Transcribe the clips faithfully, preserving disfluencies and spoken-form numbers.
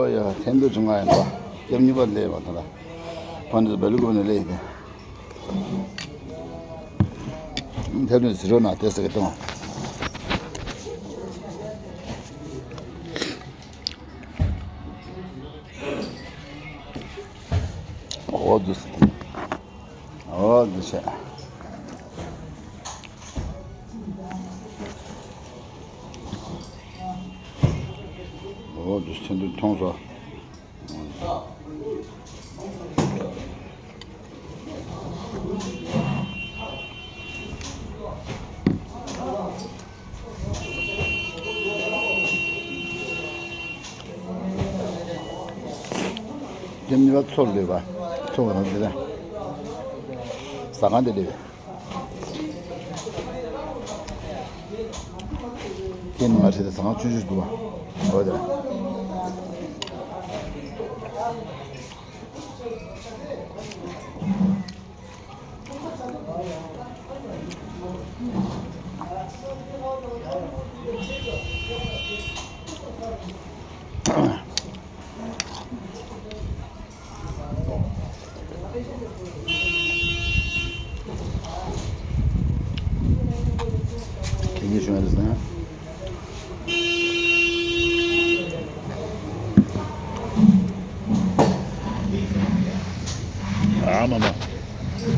ཨོ་ཡ། ཐན་དུ་བྱུང་ང་ཡིན་པ། སྐྱབས་གཉིས་པ་སླེབས་པ་ད་ལ། ཕ་འདྲ་བེ་ལུ་གོ་ནས་སླེབས་ཡིན་པས། ཐན་དུ་ཟི་རོ་ན་ཏེ་སེ་གི་གཏོང་། ཨོ་དུ་སི། ཨོ་དུ་ཆེ། ཨོ་དུ་ཆེ་འདུག་མཐོང་སོ། སྐྱེམས་ཉི་མ་ཚོར་ལེ་བ། ཚོར་བ་དང་དེ་ལ། ཟ་ཁང་དེ་ལེ་བས། ཁྱེད་མ་ཁྲིད་དེ་ཟ་ཁང་ཆུང་ཆུང་འདུག་བ། འོ་དེ། དེ་གཉིས་བྱུང་ཡ་རེད་ཟེར་ན། ཨ་མ་མ།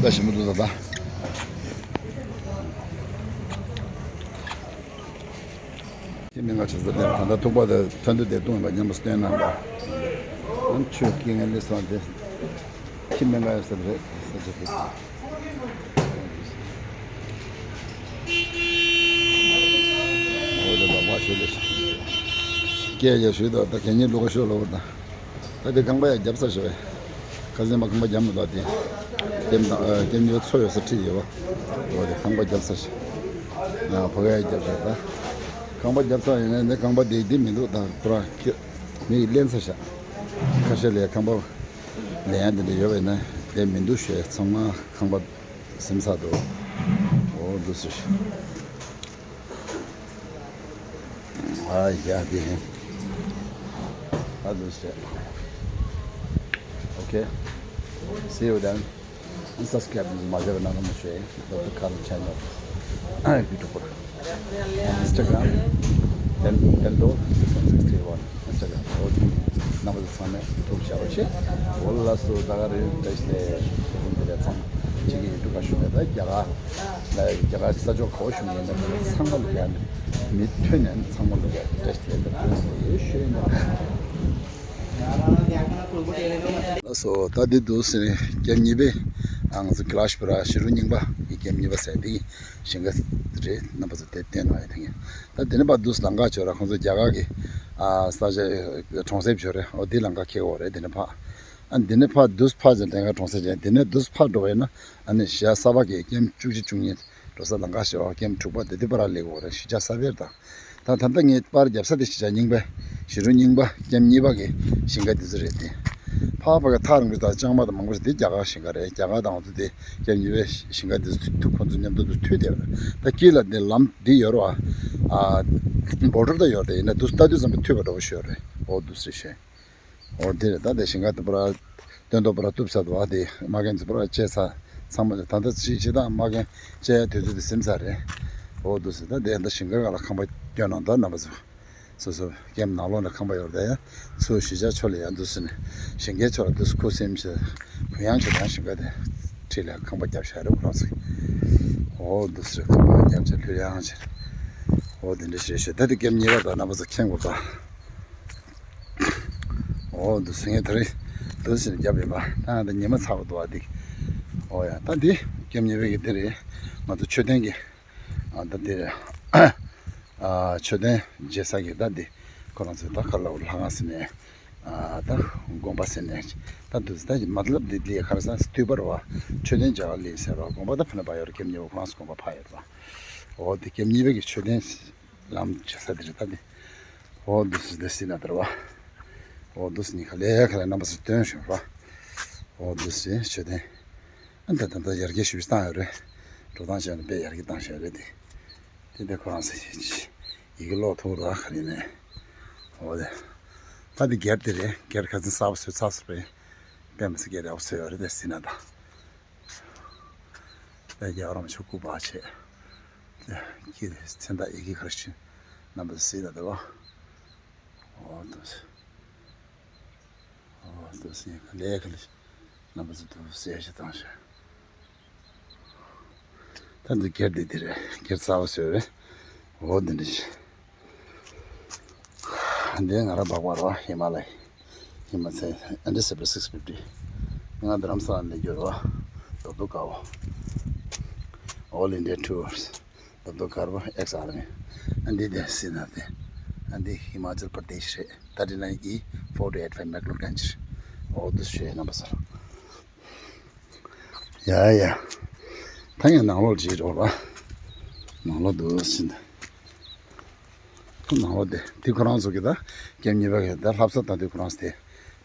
ད་ཞིམ་པོ་འདུག་ད་ད། ཁྱི་མི་འགའ་ཆ་ཟ་ལེ་ད་ལྟ་ཐུག་པ་དེ་ཐོན་དུ་བསྡད་བཏུང་བ་མཉམ་པོ་སྟོན་གནང་བ། ཨང་ཆོས་སྐྱེ་ངན་ལས་སོང་སྟེ། ཁྱི་མི་འགའ་ཡོད་ས་རེད་ས་ཆ་དེ། འོ་དེ་བ་བ་ཞོ་ལེ་ཤ། སྐད་རྒྱག་ཞུས་དང་ད་གད་སྙིགས་བླུག་ག་ཤོག་ལོ་ད། ད་དེ་ཁང་པ་ཡང་རྒྱབ་ས་ཞོ་བས། ཁ་སེང་མ་ཁང་པ་རྒྱབ་མི་འདུག་དེ། ལྟེམ་དང་ལྟེམ་ཉོ་ཚོ་ཡོད་ས་ཁྲིད་ཡོད་བ། འོ་དེ་ཁང་པ་རྒྱབ་ས་ཞོ། ཕ་ག་ཡང་རྒྱབ་ས་ད། ཁང་པ་རྒྱབ་ས་ཡིན་ན་འདི་ཁང་པ་དེ་འདི་མི་འདུག་ད་ཁོ་རང་ཁྱི་མི་ཡི་ལེན་ས་ཤ། ཁ་ཤས་ལས་ཁང་པ་ལེན་ཡ་འདི་འདྲ་ཡོད་པས་ན་དེ་མི་འདུག་ཞེས་ཚང་མ་ཁང་པ་སིམ་ས་འདུག་འོ་འདུག་སེ་ཤ། ཨ་ཡ་དེ་ཧེ། ཨ་འདུག་སེ། Okay. See you then. Subscribe མ་བྱས་པ་ན་ནམ་ཞུ། Doctor Karim Channel. YouTube. Instagram. Ten Tendo six one six three one. Instagram. འོ་དེ་རྣམ་པ་ཚོ་ཚང་མས་ཐུགས་ཞབས་པ་བྱེད། འོ་ལགས་སོ། ད་ག་རེ་བཀྲ་ཤིས་བདེ་ལེགས། དེ་ལས་ཚང་གཅིག་གི་ཡུ་ཊུབ་ཁ་ཞུ་མེད་ད་རྒྱ་གར་ལ་རྒྱ་གར་ས་ཕྱོགས་ག་བ་བཞུགས་ཡིན་ན་ཚང་མ་ལ་ཡང་མི་མཐུན་ནས་ཚང་མ་ལ་ཡང་བཀྲ་ཤིས་བདེ་ལེགས་ཚང་མ་ལ་ཡང་ཞུ་ཡིན་ད། ལགས་སོ། ད་འདི་འདུག་ཟེར་ནས་སྐྱེམས་གཉིས་པའི་ཨང་ཚོ་ཀི་ལ་ཤི་པུ་ར་ཞི་རུ་རྙིང་པ་གི་སྐྱེམས་གཉིས་པ་ཟེར་འདི་ཞིང་ཁ་རེད། རྣམ་པ་ཚོ་དེ་བསྟན་ན་ཡ་དེ་ད་དེ་ནས་ཕར་འདུག་ལམ་ཁ་ཆོད་ར་ཁོང་ཚོ་རྒྱ་གར་གི་ཨ་ས་ཆ་གྲོང་གསེབ་ཆོད་རེད། འོ་འདི་ལམ་ཁ་ཁེལ་འོ་རེད། དེ་ནས་ཕར་ཨ་འདི་ནས་ཕར་འདུག་ཕར་ཚོ་ལམ་ཁ་གྲོང་གསེབ་ཆོད་དེ་ནས་འདུག་ཕར་འགྲོ་བས་ན་ཨ་ནི་ཤ་ས་བ་གི་སྐྱེམས་བཅུ་གཅིག་བཅུ་གཉིས། འགྲོ་ས་ལམ་ཁ་ཞེས་པ་སྐྱེམས་དྲུག་པ་དེ་དུས་པ་ར་ལེགས་འོ་ར་ཤི་ཆ་ས་བེར་དང་། ད་ད་ལྟ་ངས་པར་རྒྱབ་ས་དེ་ཤི་ཆ་རྙིང་པའི་ཞི་རུ་རྙིང་པ་སྐྱེམས་གཉིས་པ་གི་ཞིང་ཁ་དེ་ཚོ་རེད་དེ། ཕ་ཕ་གི་ཐག་རིང་པོ་དང་ལྕང་མ་དང་མང་པོ་ཞིག་དེ་རྒྱ་གར་ཞིང་ཁ་རེད། རྒྱ་གར་དང་ང་ཚོ་དེ་སྐྱེམས་གཉིས་པའི་ཞིང་ཁ་དེ་ཚོ་ཐུག་ཁོ་ཚོ་མཉམ་དུ་མཐུད་དེ་རེད། ད་དཀྱིལ་ལ་དེ་ལམ་འདི་ཡོད་རེད་བ། ཨ་བོ་ཊར་ད་ཡོད་རེད། ཡིན་ན་དུ་ལྟ་དུས་ཙམ་པ་མཐུད་པ་འདྲ་བོ་ཞིག་ཡོད་རེད། འོ་དུ་སི་ཤེ། འོ་དེ་རེད། ད་དེ་ཞིང་ཁ་དེ་པུ་ར་སྟོན་ཐོག་པུ་ར་གཏུབ་ས་དུ་བ་དེ་མ་གན་ཚོ་པུ་ར་བཅད་ས་ཚང་མ་ད་ལྟ་ཕྱི་ཕྱི་དང་མ་གན་བཅད་ཡ་དུས་ཚོད་དེ་ཟིན་ཚར་རེད། འོ་འདུག་ཟེར། ད་དེ་ད་ཞིང་ཁ་ག་ལ་ཁང་པ་སྐྱོན་ནང་ད་རྣམ་པ་ཚོ་སོ་སོ་སྐྱེམས་ནང་ལོགས་ནས་ཁང་པ་ཡོད་རེད། ད་ཡ་ཚུར་གཞིས་ཆགས་ཕྱོགས་ལ་ཡ་འདུག་ཟེར་ནས་ཞིང་ཁའི་ཕྱོགས་ལ་འདུག་ཁུ་སིམ་ཞེས་གུ་ཡངས་ཆེ་དང་ཞིང་ཁ་དེ་འཁྲིས་ལ་ཁང་པ་བརྒྱབ་བཞག་རེད་ཁོ་རང་ཚོ། འོ་འདུག་ཟེར། ཁང་པ་བརྒྱབ་བྱས་ལྷོད་ཡངས་ཆེ། འོ་དེ་འདྲ་ཞེས་ཞེས་ད་དེ་སྐྱེམས་གཉིས་པ་ད་རྣམ་པ་ཚོ་མཁྱེན་དགོས་ད། འོ་འདུག་ཟེར། ངས་དེ་རིང་འདུག་ཟེར་བརྒྱབ་ཡོད་པ། ད་ང་ད་ཉི་མ་ཚ་བོ་འདུག་བ་འདི། འོ་ཡ་ད་འདི་སྐྱེམས་གཉིས་པའི་གི་འདི་རེད། ང་ཚོ་མཆོད་རྟེན་གྱི་ཨ་ད་འདི་རེད། ཨ་མཆོད་རྟེན་མཇལ་ས་གི་ད་འདི་ཁོ་རང་ཚོའི་ད་ག་ལ་ལྷ་ཁང་ཟེར་ནས་ཨ་ད་དགོན་པ་ཟེར་ནས་ད་འདུག་ཟེར། ད་མ་ལབ་འདི་འདི་ག་རེ་ཟེར་ན་སྟོད་པར་བ་མཆོད་རྟེན་མཇལ་བ་ལས་ཟེར་བ་དགོན་པ་ད་ཕ་ན་པ་ཡོད་རེད། སྐྱེམས་གཉིས་པ་ཁོ་རང་ཚོ་དགོན་པ་ཕ་ཡོད་རེད་བ། འོ་འདི་སྐྱེམས་གཉིས་པའི་གི་མཆོད་རྟེན་ལམ་བྱེད་ས་དེ་རེད་ད་འདི། འོ་འདུག་སེ་འདི་སེ་ན་དར་བ། འོ་འདུག་སེ་ནི་ཁ་ལས་ཁ་ལས་རྣམ་པ་ཚོ་སྟོན་བྱུང་བ། འོ་འདུག་སེ་མཆོད་རྟེན། ཨ་ད་ད་ད་ཡར་རྒྱས་ཞུས་བཏང་ཡོད་རེད། འགྲོ་སྟངས་བྱས་ནས་དཔེ་ཡར་རྒྱས་བཏང་བཞག་རེད་དེ། དེ་འདྲ་ཁོ་རང་ཚོ་ཡི་གེ་ཀློག་ཐུབ་ར་ཁ་རེད་ནས། འོ་དེ། ད་འདི་སྒེར་དེ་རེད། སྒེར་ཁ་སང་གསར་པ་བཟོས་ཚར་སོང་རེད། དཔེ་མི་སྲིད་སྒེར་ཡག་པོ་བཟོས་ཡོད་རེད་དེ་ཟིན་ན་ད། དཔེ་རྒྱལ་བ་རིན་པོ་ཆེ་སྐུ་པར་བྱས། ཀྱི་མཚན་རྟགས་ཡི་གེ་ཁར་ཤུ་རྣམ་པ་ཚོ་གཟིགས་ན་འདུག་བ། འོ་འདུག་སེ། འོ་འདུག་སེ་ག་ལེ་ག་ལེ། རྣམ་པ་ཚོ་འདུག་སེ་ཞིག་བཏང་ཤག་ད་འདི་སྒེར་འདི་འདི་རེད། སྒེར་གསར་པ་བཟོས་རེད། འོ་འདི་འདྲ་ཞིག་འདི་ང་རང་འབག་པ་རེད་བ། ཧི་མ་ལ་ཡ། ཧི་མ་ཚལ། ཨན་ཌི་སེ་པི་སིག་ཕིབ་ཊི། ང་རྡ་རམ་ས་ལ་ནས་རྒྱུ་རེད་བ། རྡོ་རྡོ་དཀར་པོ། All India Tours། རྡོ་རྡོ་དཀར་པོ་ཨེག་སི་ཨར་མི། ཨ་འདི་དེ་སྲིད་ན་དེ། ཨ་འདི་ཧི་མ་ཅལ་པར་དེ་ཤི་རེད། ཐར་ཊི་ནའིན་ཨི་ཕོར་ཊི་ཨེཊ་ཕའིབ་མེག་ལོར་གན་ཇི་རེད། འོ་འདུག་སེ་ཡོད་རྣམ་པ་ཚོ། ཡ་ཡ། ད་ངས་ནང་ལོགས་བརྗེས་འགྲོ་ར། ནང་ལོགས་འདུག་སེ་འདུག་ནང་ལོགས་དེ་དེ་ཁོ་རང་ཚོ་གི་ད་ཀེམ་གཉིས་པ་གི་ད་ལྷ་ས་དང་དེ་ཁོ་རང་ཚོ་དེ་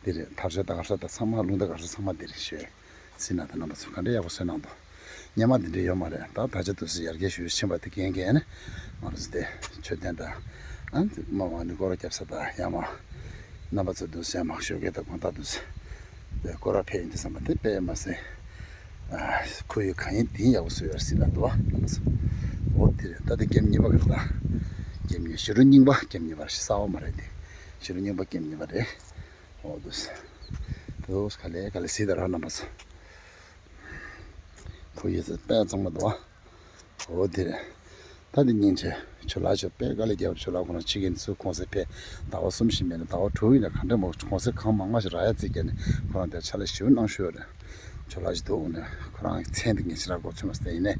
དེ་རེད། ཐར་ཤོད་དང་ག་ས་དང་ཚང་མ་རླུང་རྟ་ག་ས་ཚང་མ་དེ་རེད་ཤོད་ཟིན་ན་ད་རྣམ་པ་ཚོ་ག་འདྲ་ཡག་པོ་བཟོས་གནང་འདུག་སྔོན་མ་དེ་འདྲ་ཡོད་མ་རེད། ད་ད་ཆ་དུས་སུ་ཡར་རྒྱས་ཞུ་ཕྱིན་པ་དེ་གན་གན་ནི་ང་རང་ཚོ་དེ་མཆོད་རྟེན་དང་ཨ་མ་མ་ནི་སྐོར་ར་རྒྱབ་ས་དང་ཡང་མ་རྣམ་པ་ཚོ་འདུག་སེ་མ་ཞོགས་ཀས་དང་དགོང་དག་འདུག་སེ་སྐོར་ར་ཕེབས་ཡིན་དུས་ཙམ་པ་དེ་དཔེ་མ་སྲིད། ཁོར་ཡུག་གང་ཡིན་དེ་ཡག་པོ་བཟོས་ཡོད་ཟིན་ལ་འདུག་བ། ལགས་སོ། འོ་དེ་རེད། ད་དེ་ཀེམ་གཉིས་པ་གི་རེད། ད་ཀེམ་གཉིས་ཕྱི་དྲོ་རྙིང་པ་ཀེམ་གཉིས་པ་རེད། གསར་པ་མ་རེད་དེ། ཕྱི་དྲོ་རྙིང་པ་ཀེམ་གཉིས་པ་རེད། འོ་དུ་སེ། དུ་སེ་ག་ལེ་ག་ལེ་ཟིན་ད་ར་རྣམ་པ་ཚོ། ཁོར་ཡུག་དཔེ་གཙང་མ་འདུག་བ། འོ་དེ་རེད། ད་དེ་སྙིང་རྗེ། ཇོ་ལགས་ཇོ་དཔེ་དཀའ་ལས་བརྒྱབ། ཇོ་ལགས་ཁོ་རང་ཕྱི་རྒྱལ་ཚུར་གུང་སེང་ཕེབས། ཟླ་བ་གསུམ་བཞི་མེད་ན་ཟླ་བ་དྲུག་ཡིན་ན་ག་འདྲ་མོ་གུང་སེང་གང་མང་མང་ཞིག་རག་ཡ་རྩིས་བརྒྱབ་ནས་ཁོ་རང་དེར་ཕྱག་ལས་ཞེ་པོ་གནང་ཤོར་རེད། ཇོ་ལགས་ཇོ་དུ་འོ་ནས་ཁོ་རང་གི་མཚན་དེ་ངས་ཕྱི་ར་གོ་ཚོད་མ་སྟེ་ཡིན་ནས་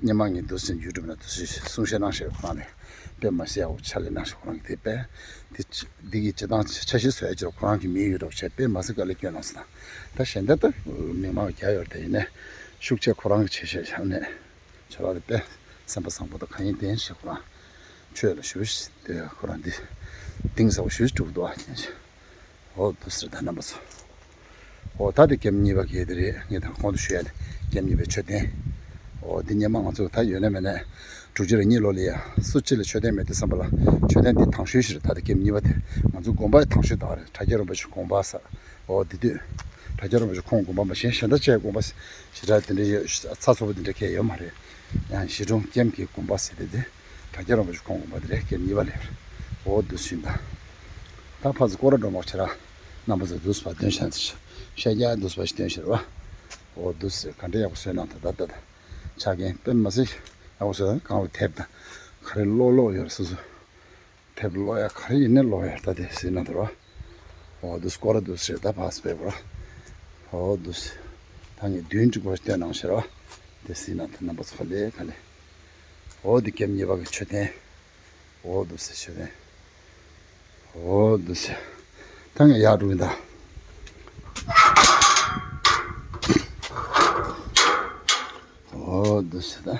སྙན་མ་ངས་འདུག་སེ་ཡུ་ཊུབ་ན་འདུག་སེ་གསུང་བཤད་གནང་ཤེས། ཁོ་རང་ནས་དཔེ་མ་སྲིད་ཡག་པོ་ཕྱག་ལས་གནང་ཤེས། ཁོ་རང་གི་དེ་དཔེ་དེ་འདི་གི་སྤྱི་བཏང་འཆར་གཞི་བཟོ་ཡ་ཅིག་ཁོ་རང་གི་མིང་ཡོད་འགྲོ་བྱས་དཔེ་མ་སྲིད་དཀའ་ལས་བསྐྱོན་གནང་སོང་། ད་གཞན་དག་ད་མི་མང་རྒྱ་ཡོད་དེ་ཡིན་ནས་ཤུགས་ཆེ་ཁོ་རང་གི་བྱས་བྱས་བཞག་ནས། ཇོ་ལགས་དེ་དཔེ་སེམས་པ་བཟང་པོ་དང་གང་ཡིན་དེ་ཡིན་ཞེས་ཁོ་རང་ཆོས་ལ་ཞུ་ཞིག་དེ་ཁོ་རང་འདི་གཏིང་ཟབ་པོ་ཞུ་ཞིག་འགྲོ་གི་འདུག་ཨ་ཅེ། འོ་དུ་ཟེར་ད་རྣམ་པ་ཚོ། འོ་ད་དེ་ཀེམ་གཉིས་པ་གི་དེ་རེད། ངས་ད་གོང་དུ་ཞུ་ཡ་ནི་ཀེམ་གཉིས་པའི་མཆོད་རྟེན། འོ་འདི་སྔོན་མ་ང་ཚོ་ད་ཡོད་ན་མེད་ན་དྲུག་ཅུ་རེ་གཉིས་ལོ་ལ་ཡ་སུ་གཅིག་ལ་མཆོད་རྟེན་མེད་དུས་ཙམ་པ་ལ་མཆོད་རྟེན་འདི་དང་ཤོས་ཤིག་རེད། ད་དེ་ཀེམ་གཉིས་པ་དེ་ང་ཚོ་དགོན་པའི་དང་ཤོས་དག་རེད། གྲྭ་རྒྱ་རིན་པོ་ཆེ་དགོན་པ་ས། འོ་དེ་དུས་གྲྭ་རྒྱ་རིན་པོ་ཆེ་ཁོང་དགོན་པ་མ་གཞན་གཞན་དག་བཅས་དགོན་པ་ཞེ་དྲག་དེ་འདྲ་ཡོད་ཚ་ཚ་པོ་དེ་འདྲ་གས་ཡོད་མ་རེད། ཡང་གཞིས་གྲོང་ཀེམ་གྱི་དགོན་པ་ཟེར་དེ་དེ་གྲྭ་རྒྱ་རིན་པོ་ཆེ་ཁོང་དགོན་པ་དེ་རེད། ཀེམ་གཉིས་པ་ལས་རེད། འོ་འདུག་སེ་ད། ད་ཕར་ཚུར་སྐོར་ར་འགྲོ་མ་ཆེ་ར་རྣམ་པ་ཚོ་འདུག་སེ་ཕར་སྟོན་ཤག་ཤ་རྒྱག་འདུག་སེ་ཕར་སྟོན་ཤག་ར་བ། འོ་འདུག་སེ་ག་འདྲ་ཡག་པོ་བཟོས་གནང་ད་ད་ད་ད། ཆ་རྐྱེན་དཔེ་མ་སྲིད་ཡག་པོ་བཟོས། གང་ལ་དེབ་དང་ག་རེ་ཀློག་ཀློག་ཡོད་རེད་སོ་སོ། དེབ་ཀློག་ཡ་ག་རེ་ཡིན་ནའི་ཀློག་ཡ་ད་དེ་ཟིན་ན་དེ་རོ། འོ་འདུག་སྐོར་ར་འདུག་ཟེར་ད་ཕར་སྤེལ་བ་ར། འོ་འདུག་ད་ངས་བདུན་ཅིག་གོ་སྟོན་གནང་ཤེར་བ། དེ་ཟིན་ན་དེ་རྣམ་པ་ཚོ་ལས་ག་ལས། འོ་འདི་ཀེམ་གཉིས་པ་གི་མཆོད་རྟེན། འོ་འདུག་ཟེར་མཆོད་རྟེན། འོ་འདུག་ཟེར། ད་ངས་ཡར་འགྲོ་གི་ད། འོ་འདུག་ཟེར་ད།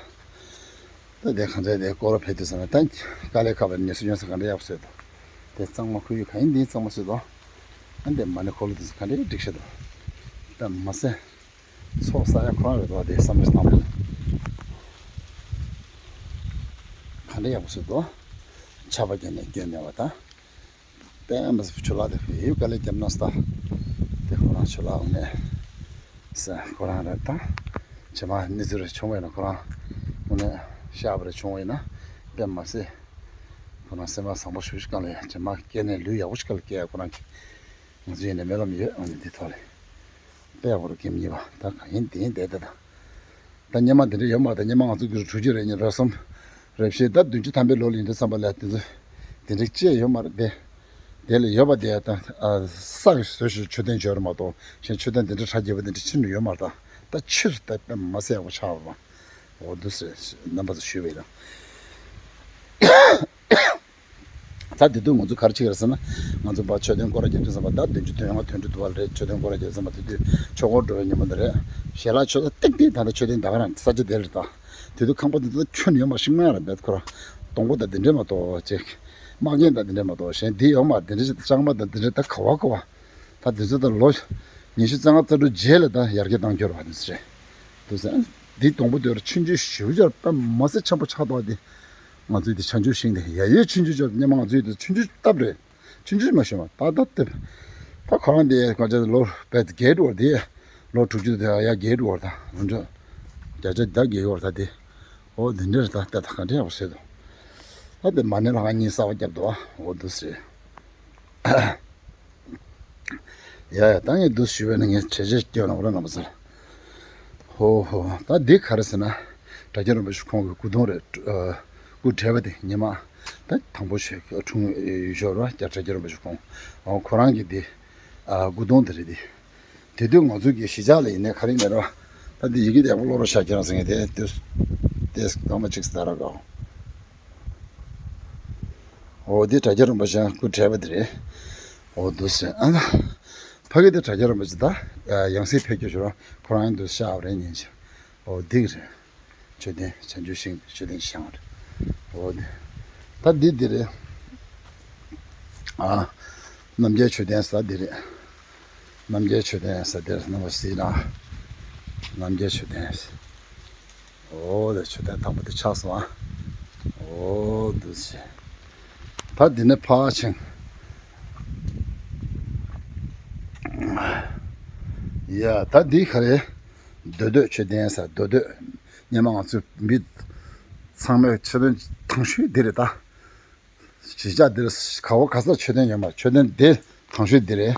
ད་དེ་གང་འདྲ་དེ་སྐོར་ར་ཕེབས་དུས་ཙམ་ལ་ད་དཀའ་ལས་ཁག་པའི་ངལ་གསོ་ཡོང་ས་གང་འདྲ་ཡག་པོ་བཟོས་འདུག་དེ་གཙང་མ་ཁོར་ཡུག་གང་ཡིན་འདི་གཙང་མ་བཟོས་འདུག་ཨ་འདི་མ་ཎི་འཁོར་ལོ་དེ་ཚོ་གང་འདྲ་སྒྲིག་ཤེས་འདུག་ད་མ་ཟད་ཚོགས་བསགས་ཡ་ཁོ་རང་རེད་འདུག་དེ་བསམ་བློ་བཏང་བ་གང་འདྲ་ཡག་པོ་བཟོས་འདུག་ཆར་པ་བརྒྱབ་ནས་སྐྱོན་མེད་པ་དང་། དཔེ་མི་སྲིད་ཇོ་ལགས་དེ་ཡིབ་དཀའ་ལས་བརྒྱབ་ན་སྟ། དེ་ཁོ་རང་ཇོ་ལགས་འོ་ནས་ས་ཁོ་རང་རེད་ད། རྗེས་མ་གནས་ཚུལ་རེ་བྱུང་བས་ན་ཁོ་རང་འོ་ནས་ཤག་པ་རེ་བྱུང་བས་ན་དཔེ་མི་སྲིད་ཁོ་རང་སེམས་པ་བཟང་པོ་ཞུ་ཞིག་གང་ལ་ཡ་རྗེས་མ་སྐྱེ་གནས་ལུས་ཡག་པོ་ཞིག་ག་ལ་སྐྱེ་ཡ་ཁོ་རང་གི་ང་ཚོ་ཡིན་ནས་སྨོན་ལམ་ཡོད། འོ་ནས་འདི་ཐོག་ལས་དཔེ་ཡག་པོ་རུ་ཀེམ་གཉིས་པ་ད་གང་ཡིན་དེ་ཡིན་བསྡད་ད་ད། ད་སྔོན་མ་འདི་འདྲ་ཡོད་མ་རེད། ད་སྔོན་མ་ང་ཚོ་དུས་དྲུག་ཅུ་རེ་གཉིས་རེ་གསུམ་རེ་བཞི་ད་བདུན་ཅུ་ཐམ་པའི་ལོ་ལ་ཡིན་དུས་ཙམ་པ་ལ་དེ་ཚོ་དེ་འདྲ་ཅི་ཡང་ཡོད་མ་རེད་དེ། དེ་ལ་ཡོད་པ་དེ་ད་ས་གི་བཟོ་ཞིག་མཆོད་རྟེན་བྱོས་རེད་མ་གཏོགས་གཞན་མཆོད་རྟེན་དེ་འདྲ་གྲ་རྒྱས་པ་དེ་འདྲ་ཕྱིན་ནས་ཡོད་མ་རེད། ད་ད་ཕྱིར་ད་དཔེ་མ་སྲིད་ཡག་པོ་ཆགས་པ་འོ་འདུག་ཟེར་རྣམ་པ་ཚོ་ཞུས་པ་ཡིན་ན། ད་དེ་དུས་ང་ཚོ་ག་རེ་བྱེད་ཀྱི་རེད་ཟེར་ན། ང་ཚོ་ཕར་མཆོད་རྟེན་སྐོར་ར་རྒྱག་དུས་ཙམ་པ་ད་བདུན་ཅུ་དོན་ལྔ་དོན་དྲུག་དུ་བ་རེད། མཆོད་རྟེན་སྐོར་ར་རྒྱག་དུས་ཙམ་པ་དེ་དུས་ཆོས་འཁོར་འགྲོ་བའི་ཉིན་མོ་འདི་རེད། ཞལ་ལག་མཆོད་ས་ཏིག་ཏིག་ད་ལྟ་མཆོད་རྟེན་ད་ག་རང་ས་ཆ་དེ་རེད་ད། དེ་དུས་ཁང་པ་དེ་ཚོ་ཁྱོན་ནས་ཡོད་མ་ཤིང་མ་ར་འབད་ཁོ་ར། སྡོང་པོ་དང་དེ་འདྲས་མ་གཏོགས་ཅིག་དམག་རྒྱན་དང་དེ་འདྲས་མ་གཏོགས་གཞན་དེ་ཡོད་མ་རེད། དེ་འདྲས་ཅིག་ལྕང་མ་དང་དེ་འདྲས་ད་ག་བ་ག་བ། ད་དེ་ཚོ་ད་ལོ་ཉི་ཤུ་རྩ་ལྔ་རྩ་དྲུག་རྗེས་ལ་ད་ཡར་རྒྱས་བཏང་རྒྱུ་ར་བ་དེ་ཚོ་རེད། དུས་ཙང་འདི་སྡོང་པོ་དེ་ར་ཆུང་ཆུང་ཞེ་པོ་ཅིག་ར་དཔེ་མ་སྲིད་འཆམ་པོ་ཆགས་འདུག་དེ་ང་ཚོའི་དེ་ཆང་ཆུ་ཤིང་དེ་ཡ་ཡོད་ཆུང་ཆུང་ཅོག་སྔོན་མ་ང་ཚོའི་དེ་ཆུང་ཆུང་སྟབས་རེད། ཆུང་ཆུང་མ་ཤོད་མ་ད་ད་ལྟ། ད་ཁོ་རང་དེ་ཁོ་ཚོ་ལོ་བས་བརྒྱད་འགྲོ་བར་དེ། ལོ་དྲུག་ཅུ་དེ་ཡ་བརྒྱད་འགྲོ་བར་ད་ང་ཚོ་བརྒྱ་ཆ་ད་བརྒྱད་བར་ད་དེ། འོ་དེ་འདྲ་རེད། ད་ལྟ་ད་ག་འདྲ་ཡག་པོ་བཟོས་འདུག་ད་དེ་མ་ཎི་ལྷ་ཁང་གཉིས་གསར་པ་བརྒྱབ་འདུག་འོ་འདུག་སེ་རེད། ཡ་ཡ་ད་ངས་འདུག་ཞུས་པས་ན་ངས་བྱས་རྗེས་སྐྱོན་ལ་འོ་ར་རྣམ་པ་ཚོར། ཧོ་ཧོ། ད་འདི་ག་རེ་ཟེར་ན། སྒྲ་སྐྱོང་རིན་པོ་ཆེ་ཁོང་གི་སྐུ་གདུང་རེད། ཨ། སྐུ་བགྲེས་པ་དེ་ཉི་མ། ད་དང་པོ་ཞིག་འཁྲུངས་ཡུལ་ཤོད་ར་རྒྱ་སྒྲ་སྐྱོང་རིན་པོ་ཆེ་ཁོང་། ཨ། ཁོ་རང་གི་འདི། ཨ། སྐུ་གདུང་དེ་རེད་དེ། དེ་དུས་ང་ཚོ་གི་གཞིས་ཆགས་ལ་ཡིན་ནའི་ག་རེ་ཡིན་ནའི་ར། ད་འདི་ཡི་གེ་ཡག་པོ་ཀློག་རོགས་ཤག་ཁྱེད་རང་ཚོ་ངས་དེ་དུས། དེ་སྐར་མ་གཅིག་ཙམ་ད་ར་དགའ། འོ་འདི་སྒྲ་སྐྱོང་རིན་པོ་ཆེ་སྐུ་བགྲེས་པ་དེ་རེད། འོ་འདུག་སེ་ཨ་ན། ཕ་གི་དེ་སྒྲ་སྐྱོང་རིན་པོ་ཆེ་ད་ཡང་སྲིད་ཕེབས་རྒྱུ་ཞུ་རོགས་ཁོ་རང་ཡང་འདུག་ཤག་རེད་ཉིན་ཞིག་འོ་འདི་རེད། མཆོད་རྟེན་བྱང་ཆུབ་ཤིང་མཆོད་རྟེན་བཞེངས་པ་རེད། འོ་འདི། ད་འདི་འདི་རེད། ཨ། རྣམ་རྒྱལ་མཆོད་རྟེན་ཟེར་འདི་རེད། རྣམ་རྒྱལ་མཆོད་རྟེན་ཟེར་འདིར་རྣམ་པ་སྲིད་ན། རྣམ་རྒྱལ་མཆོད་རྟེན། འོ་ལེ་མཆོད་རྟེན་དང་པོ་དེ་ཆགས་སོང་ཨ། འོ་འདུག་སེ། ད་འདི་ནས་ཕར་ཕྱིན། ཡ་ད་འདི་ག་རེ། མདོ་སྟོད་མཆོད་རྟེན་ཟེར་མདོ་སྟོད། སྔོན་མ་ང་ཚོ་མི་ཚང་མས་མཆོད་རྟེན་དང་ཤོས་འདི་རེད་ད། གཞིས་ཆགས་འདིར་ག་བ་ག་ས་མཆོད་རྟེན་ཡོད་མ་རེད། མཆོད་རྟེན་འདི་དང་ཤོས་འདི་རེད།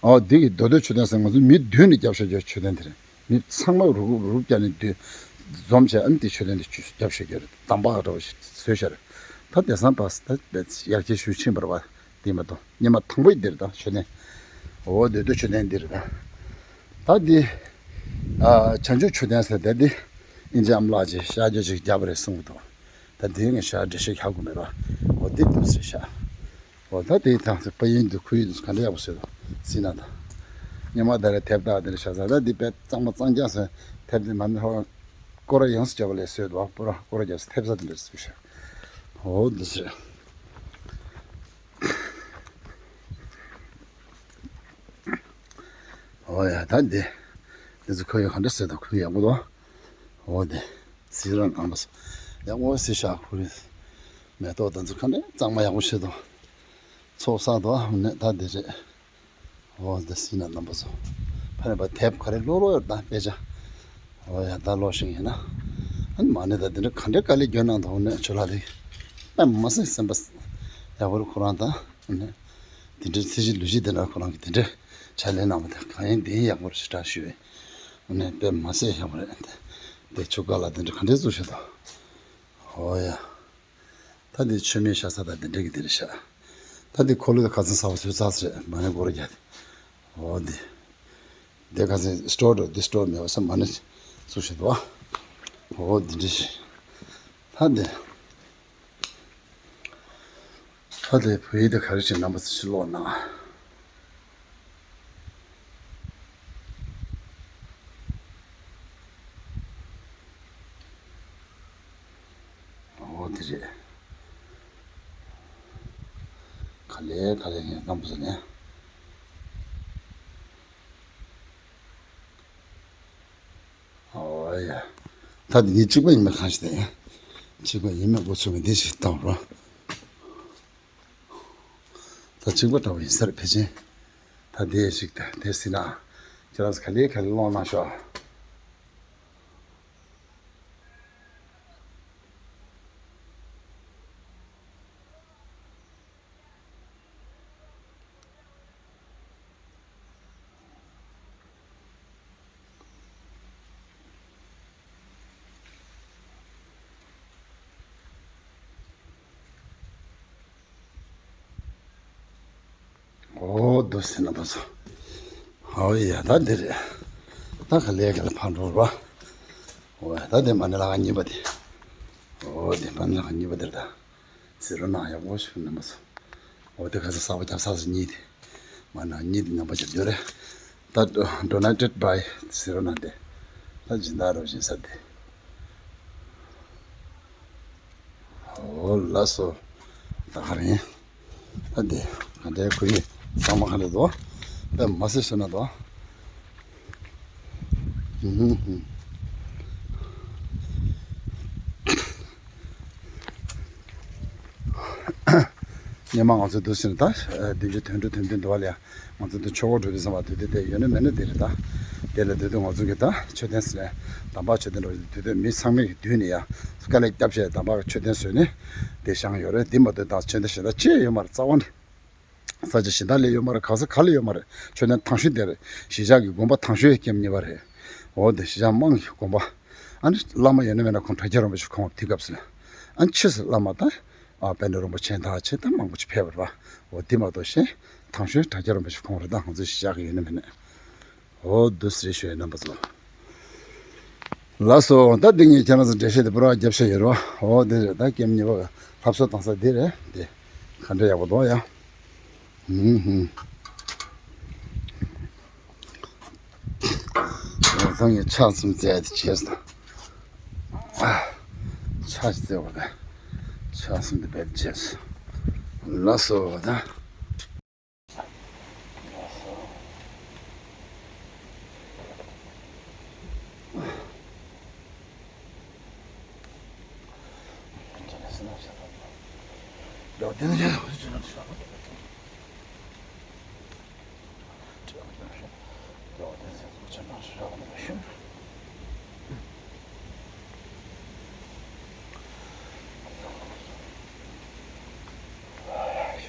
ཨོ་འདི་གི་མདོ་སྟོད་མཆོད་རྟེན་ཟེར་ང་ཚོ་མི་བདུན་ནས་རྒྱབ་བཞག་རྒྱུ་མཆོད་རྟེན་འདི་རེད། མི་ཚང་མ་རུབ་རུབ་རུབ་རྒྱབ་ནས་འདི་འཛོམས་བྱས་ཨ་ནི་འདི་མཆོད་རྟེན་འདི་རྒྱབ་བཞག་རྒྱུ་རེད། དམ་པ་འདྲ་བོ་ཞིག་བཟོས་བཞག་རེད། ད་དེང་སང་ཕར་ད་ཡར་རྒྱས་ཞུ་ཕྱིན་པ་རེད་པ། འདི་མ་གཏོགས་སྔོན་མ་དང་པོ་འདི་རེད་ད་མཆོད་རྟེན། ཨོ་མདོ་སྟོད་མཆོད་རྟེན་འདི་རེད་ད། ད་འདི་ཨ་བྱང་ཆུབ་མཆོད་རྟེན་ཟེར་དེ་འདི་ཨིན་ཇི་ཨ་མ་ལགས་ཀྱིས་ཤར་རྒྱུ་ཅིག་བརྒྱབ་པ་རེད་གསུངས་འདུག་ད་དེ་ངས་ཤར་འགྲེལ་བཤད་རྒྱག་དགོས་མེད་པ། འོ་དེ་འདུག་ཟེར་ཤག་འོ་ད་དེའི་ཐང་དུ་པ་ཡིན་འདུག་ཁུ་ཡིན་འདུག་ག་འདྲ་ཡག་པོ་བཟོས་འདུག་སྲིད་ན་ད། སྔོན་མ་ད་རེ་དེབ་དག་དེ་འདྲ་ཤ་ཟ་ད་འདི་དཔེ་གཙང་མ་གཙང་རྐྱང་བཟོས་དེབ་དེ་མ་ནི་ཧོ། སྐོར་ར་ཡོངས་སུ་བརྒྱབ་པ་ལས་བཟོས་འདུག་པུ་ར་སྐོར་ར་བརྒྱབ་སྟེ་དེབ་ས་དེ་འདྲ་བཟོས་ཤག་འོ་འདི་ཟེར། འོ་ཡ་ད་འདི། འདི་ཚོ་ཁོ་ཡོད་ག་འདྲ་ཟེར་དང་ཁོ་ཡག་པོ་འདུག་འོ་འདི། སི་ར་ནང་པ་ཡག་པོ་སི་ཤ་ཁོ་རེད། མེ་ཏོག་དང་ཚོ་ག་འདྲ་གཙང་མ་ཡག་པོ་ཤེས་དང་། ཚོགས་བསགས་དང་ནས་ད་འདི་རེད། འོ་འདི་སི་ན་རྣམ་པ་ཚོ། ཕ་རེད་པ་དེབ་ག་རེ་ཀློག་ཀློག་ཡོད་ད་དཔེ་ཆ། འོ་ཡ་ད་ཀློག་ཤིང་ཡིན་ན། ཨ་ནི་མ་ནི་ད་འདི་འདྲ་ག་འདྲ་དཀའ་ལས་བརྒྱབ་གནང་དང་ནས་ཆུ་ལ་ལི། ཨ་མ་སེ་སེམས་པ་ཡག་པོ་རེད་ཁོ་རང་ད། ཨ་ནི། དེ་འདྲའི་ཚེ་གཞི་ལུས་གཞི་དེ་འདྲ་ཁོ་རང་གི་དེ་འདྲའི་ཕྱག་ལས་གནང་བ་དེ་གང་ཡིན་དེ་ཡིན་ཡག་པོ་རེད་ཞེ་དྲག་ཞུ་བས། ཨ་ནི་དཔེ་མ་སེ་ཡག་པོ་རེད་དེ། དེ་ཆུ་ཀ་ལ་དེ་འདྲ་ག་འདྲའི་བཟོ་ཤེས་དང་། འོ་ཡ། ད་འདི་མཆོད་མེ་ཤ་ས་དང་དེ་འདྲ་གི་དེ་རེད་ཤག་ད་འདི་འཁོར་ལོ་དེ་ཁ་སང་ཟ་བ་ཚོས་ཚར་ཚེ་མ་ཎི་སྒོར་རྒྱག་དེ། འོ་འདི། འདི་ཁ་སང་སི་ཊོར་འགྲོ་འདི་སི་ཊོར་མེད་པ་ས་མ་ཎི་བཙུགས་ཤིག་འདུག་འོ་འདི་འདྲ་ཞིག་ད་འདི། ད་འདི་བོད་ཡིག་དེ་ག་རེ་བྱེད་རྣམ་པ་ཚོ་ཕྱི་ལོགས་ན། འོ་དེ་རེད། ག་ལེ་ག་ལེ་ངས་གཏམ་བཟོ་ནས། འོ་ཡ། ད་དེ་ངས་གཅིག་པ་ཡིན་པ་གང་ཞིག་དེ། གཅིག་པ་ཡིན་མིན་འགོ་ཚུགས་པའི་འདི་ཞིག་བཏང་རོགས། ད་གཅིག་པ་འདྲ་བོ་ཡིན་ས་རེད་ཕལ་ཆེར། ད་དེ་ཞིག་ད་དེ་སྲིད་ན། ཁྱེད་རང་ཚོ་ག་ལེ་ག་ལེ་སློང་གནང་ཤོག་འོ་འདུག་སེ་རྣམ་པ་ཚོ། འོ་ཡ་ད་འདི་རེད། ད་ག་ལེ་ག་ལེ་ཕར་འགྲོ་རོགས། འོ་ཡ་ད་འདི་མ་ཎི་ལྷ་ཁང་གཉིས་པ་དེ། འོ་འདི་མ་ཎི་ལྷ་ཁང་གཉིས་པ་དེ་རེད་ད། ཟེར་རོ་ན་ཡག་པོ་ཞུ་རྣམ་པ་ཚོ། འོ་དེ་ཁ་ཚ་གསར་པ་རྒྱབ་ས་ཚོ་གཉིས་དེ། མ་ན་གཉིས་དེ་རྣམ་པ་རྒྱབ་རྒྱུ་རེད། ད་donated by ཟེར་རོ་ན་དེ། ད་སྦྱིན་བདག་རོ་བཞིན་ས་དེ། འོ་ལགས་སོ། ད་ག་རེད། ད་དེ་ག་འདྲའི་ཁོ་ཡི་གཙང་མ་ག་འདྲ་འདུག་དཔེ་མ་སྲིད་ཤོད་ན་འདུག་ཧུམ་ཧུམ། སྔོན་མ་ང་ཚོ་འདུག་ཟེར་ན་ད་བདུན་ཅུ་དོན་དྲུག་དོན་བདུན་འདུག་བ་ལ་ཡ། ང་ཚོ་འདི་ཆོས་འཁོར་འགྲོ་དུས་ཙམ་པ་དུས་དེ་དེ་ཡོད་ན་མེད་ན་དེ་རེད་ད། དེ་ལ་དུས་དུས་ང་ཚོ་གི་ད་མཆོད་རྟེན་ཟེར་ནས་དམ་པ་མཆོད་རྟེན་འགྲོ་དུས་དུས་མི་ཚང་མས་ཀྱི་དུས་ནས་ཡ་དཀའ་ལས་བརྒྱབ་བྱས་དམ་པ་གི་མཆོད་རྟེན་བཟོས་ནས་དེ་བཞེངས་ཡོད་རེད། དེ་མ་གཏོགས་ད་མཆོད་རྟེན་གཞན་དག་ཅི་ཡང་ཡོད་མ་རེད། རྩ་བ་ནས་ས་ཆ་གཞན་དག་ལ་ཡོད་མ་རེད། ག་ས་ག་ལ་ཡོད་མ་རེད། མཆོད་རྟེན་ཐང་ཤུན་དེ་རེད། གཞིས་ཆགས་ཀྱི་དགོན་པ་ཐང་ཤུན་ཡ་ཀེམ་གཉིས་པ་རེད། འོ་དེ་གཞིས་ཆགས་དམངས་ཀྱི་དགོན་པ། ཨ་ནི་བླ་མ་ཡོད་ན་མེད་ན་ཁོང་གྲྭ་རྒྱ་རིན་པོ་ཆེ་ཁོང་དེ་སྐབས་སུ་ལ། ཨ་ནི་ཕྱིས་སུ་བླ་མ་ད་ཨ་པཎ་གྲུབ་རིན་པོ་ཆེ་དང་ཆེ་ད་མང་པོ་ཅིག་ཕེབས་པ་རེད་པ། འོ་དེ་མ་གཏོགས་གཞན་ཐང་ཤུན་གྲྭ་རྒྱ་རིན་པོ་ཆེ་ཁོང་རེད། ད་ང་ཚོའི་གཞིས་ཆགས་ཀྱི་ཡོད་ན་མེད་ན། འོ་འདུག་སེ་ཞུ་ཡ་རྣམ་པ་ཚོ། ལགས་སོ། ད་འདི་ངས་ཁྱེད་རང་ཚོ་འགྲེལ་བཤད་དེ་པུ་ར་བརྒྱབ་བཞག་ཡོད་རེད་པ། འོ་འདི་རེད། ད་ཀེམ་གཉིས་པ་ལྷ་གསོལ་བཏང་ས་འདི་རེད། འདི་ག་འདྲ་ཡག་པོ་འདུག་ཡ། ཧུམ་ཧུམ། འོ་ད་ངས་ཕྱག་གསུམ་བཙལ་ཏེ་བྱས་སོང་། ཨ། ཕྱག་བཙལ་བ་དང་། ཕྱག་གསུམ་དེ་བེད་བྱས་སོང་། ལགས་སོ་ད།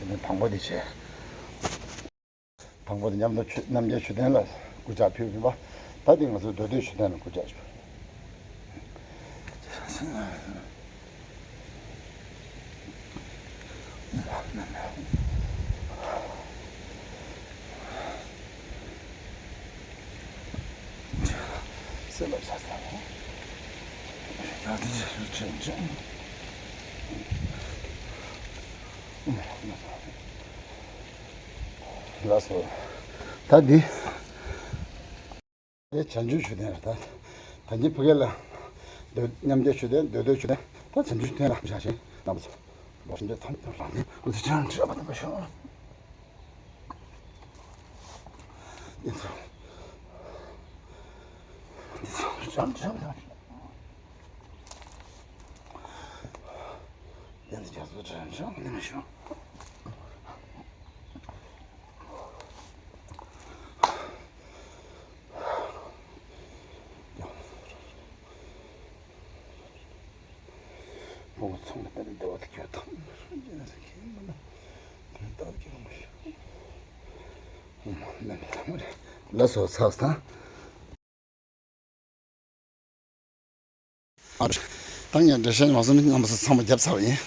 ཞུ་ནས་དང་པོ་དེ་བྱས། དང་པོ་དེ་མཉམ་དུ་མཆོད་རྣམ་རྒྱལ་མཆོད་རྟེན་ལ་སྐུ་ཕྱག་ཕུལ་ཕུལ་བ། ད་དེ་ང་ཚོའི་མདོ་སྟོད་མཆོད་རྟེན་ལ་སྐུ་ཕྱག་ཕུལ། ལགས་སོ། ད་འདི། དེ་བྱང་ཆུབ་མཆོད་རྟེན་རེད་ད། ད་གིན་ཕ་གི་ལ། མདོ་མཉམ་རྒྱལ་མཆོད་རྟེན། མདོ་སྟོད་མཆོད་རྟེན། ད་བྱང་ཆུབ་མཆོད་རྟེན་ལ་བཞག་ཞིང་རྣམ་པ་ཚོ། ལོ་ཤིན་ཏུ་ཐམས་ཅད་རང་ནི་འུ་ཚོ་ཅང་བྲིས་པ་དང་པ་ཤོག་འདི་ཚོ། འདི་ཚོ་ཅང་བྲིས་པ་དང་། འདི་ཚོ་ཅང་བྲིས་པ་དང་ཤོག་ལགས་སོ་ཚར་སོང་། ཨ། ད་ངས་འགྲེལ་བཤད་མ་སོང་ནི་རྣམ་པ་ཚོ་ཚང་མ་བརྒྱབ་ཚར་བ་ཡིན།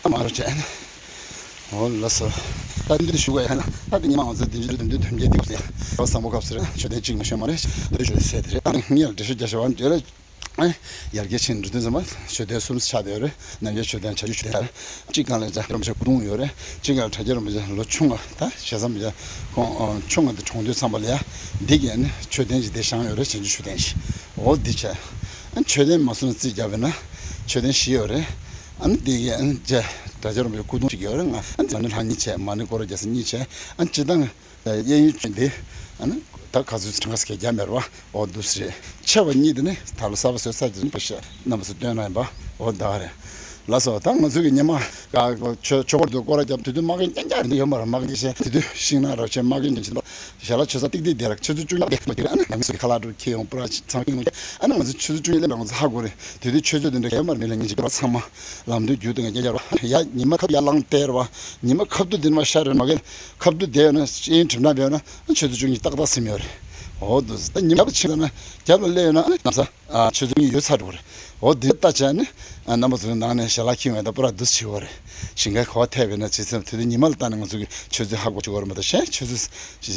ཨ་མ་རོ་བྱས། འོ་ལགས་སོ། ད་འདི་ཞུ་བ་ཡིན་ན་ད་འདི་ཉི་མ་ང་ཚོ་བདུན་ཅུ་དོན་བདུན་དོན་བརྒྱད་འདུག་ཟེར། རོ་བཟང་པོ་སྐབས་སུ་རེད། མཆོད་རྟེན་གཅིག་མ་ཤོད་མ་རེད། འདི་ཞུ་ཟེར་དེ་རེད། ད་ངས་འགྲེལ་བཤད་རྒྱག་བྱ་བ་འདི་རེད། ཡར་རྒྱས་ཕྱིན་འགྲོ་དུས་ཙམ་པ་མཆོད་རྟེན་གསུམ་ཆགས་བསྡད་ཡོད་རེད། རྣམ་རྒྱལ་མཆོད་རྟེན། བྱང་ཆུབ་མཆོད་རྟེན། གཅིག་སྒང་ལ་རྒྱ་རོམ་ཆེ་སྐུ་གདུང་ཡོད་རེད། གཅིག་སྒང་ལ་གྲྭ་རྒྱ་རོམ་ཆེ་ལོ་ཆུང་བ་ད་ཞེ་ས་མི་རྒྱ་ཁོང་ཆུང་བ་འདི་གྲོངས་དུས་ཙམ་པ་ལ་ཡ་འདི་གས་ནི་མཆོད་རྟེན་ཅིག་འདི་བཞེངས་ཡོད་རེད། བྱང་ཆུབ་མཆོད་རྟེན་ཞིག་འོ་འདི་བྱས། མཆོད་རྟེན་མ་སོང་རྩིས་བརྒྱབ་པས་ན་མཆོད་རྟེན་བཞི་ཡོད་རེད། ཨ་ནི་འདི་གས་ཨ་ནི་རྒྱ་གྲྭ་རྒྱ་རོམ་ཆེ་སྐུ་གདུང་ཅིག་ཡོད་རེད། ང་ཨ་ནི་ལྷ་གཉིས་བྱས། མ་ཎི་སྐོར་ར་རྒྱ་ས་གཉིས་བྱས། ཨ་ནི་སྤྱིར་བཏང་། གཡས་གཡོན་ཅན་དེ། ཨ་ནི་ད་ག་ཚོད་གྲངས་ཀ་ཟེར་རྒྱ་མེད་ར་བ། འོ་འདུག་སེ་རེད། ཆེ་བ་གཉིས་དེ་ནི་ད་ལོ་གསར་པ་བཟོས་ཚར་རྗེས་ནི་པ་ཤ་རྣམ་པ་ཚོ་སྟོན་ན་ཡིན་པ། འོ་ད་ག་རེད། ལགས་སོ། ད་ང་ཚོ་གི་ཉི་མ་ག་ཆོས་ཆོས་འཁོར་དུ་སྐོར་ར་བརྒྱབ་དུས་དུས་དམག་གི་རྐྱང་རྐྱང་རེད་ཡོད་མ་རེད། དམག་གི་ཤེས་དུས་དུས་ཤིང་ནགས་ར་ཆེ་དམག་གི་རྐྱང་ཆེ་ཞལ་ལག་མཆོད་ས་ཏིག་ཏིག་དེ་ར་ཆུ་ཚོད་བཅུ་གཉིས་དེ་མ་དེ་ར། ཨ་ནི་ང་ཚོ་གི་ཁ་ལག་འགྲོ་ཁྱེད་ཡོང་པ་ར་ཚང་གི་ནོ། ཨ་ནི་ང་ཚོ་ཆུ་ཚོད་བཅུ་གཉིས་ལས་མ་ང་ཚོ་ཧ་གོ་རེད། དུས་དུས་ཆུ་ཚོད་དེ་འདྲ་ཡོད་མ་རེད། མི་ལ་ཉིན་གཅིག་ག་ཚང་མ་ལམ་དུ་རྒྱུག་དང་རྐྱང་རྐྱང་ར་བ། ཡ་ཉི་མ་ཁ་ཐུག་ཡར་ལངས་བསྡད་ར་བ། ཉི་མ་ཁ་ཐུག་དེ་ནི་མ་ཤར་རེད་མ་གི། ཁ་ཐུག་བསྡད་ཡོད་ན་ཤེས་ཡོན་ཁྲིམས་ནང་བསྡད་ཡོད་ན་ཆུ་ཚོད་བཅུ་གཉིས་ཏག་ཏག་ཟིན་ཡོད་རེད། འོ་འདུག་སེ། ད་ཉི་མ་རྒྱབ་ལ་ཕྱིན་ཙང་ན་རྒྱབ་ལ་སླེབས་ཡོད་ན་ཨ་ནི་ལམ་སང་ཨ་ཆུ་ཚོད་གཉིས་ཡོལ་ཚར་འགྲོ་གི་རེད། འོ་འདི་ལྟ་བྱས་ནི་ཨ་རྣམ་པ་ཚོའི་ནང་ནས་ཞལ་ལག་འཁྱེར་ཡོང་ཡ་ད་པུ་ར་འདུག་སེ་བྱེད་དགོས་རེད། ཞིང་ཁའི་གོ་བ་ཐེབས་པས་ན་ཇི་ཙམ་དུས་དུས་ཉི་མ་ལ་ལྟ་ནས་ང་ཚོ་གི་ཆུ་ཚོད་ཧ་གོ་བྱེད་དགོས་རེད་མ་གཏོགས་གཞན་ཆུ་ཚོད་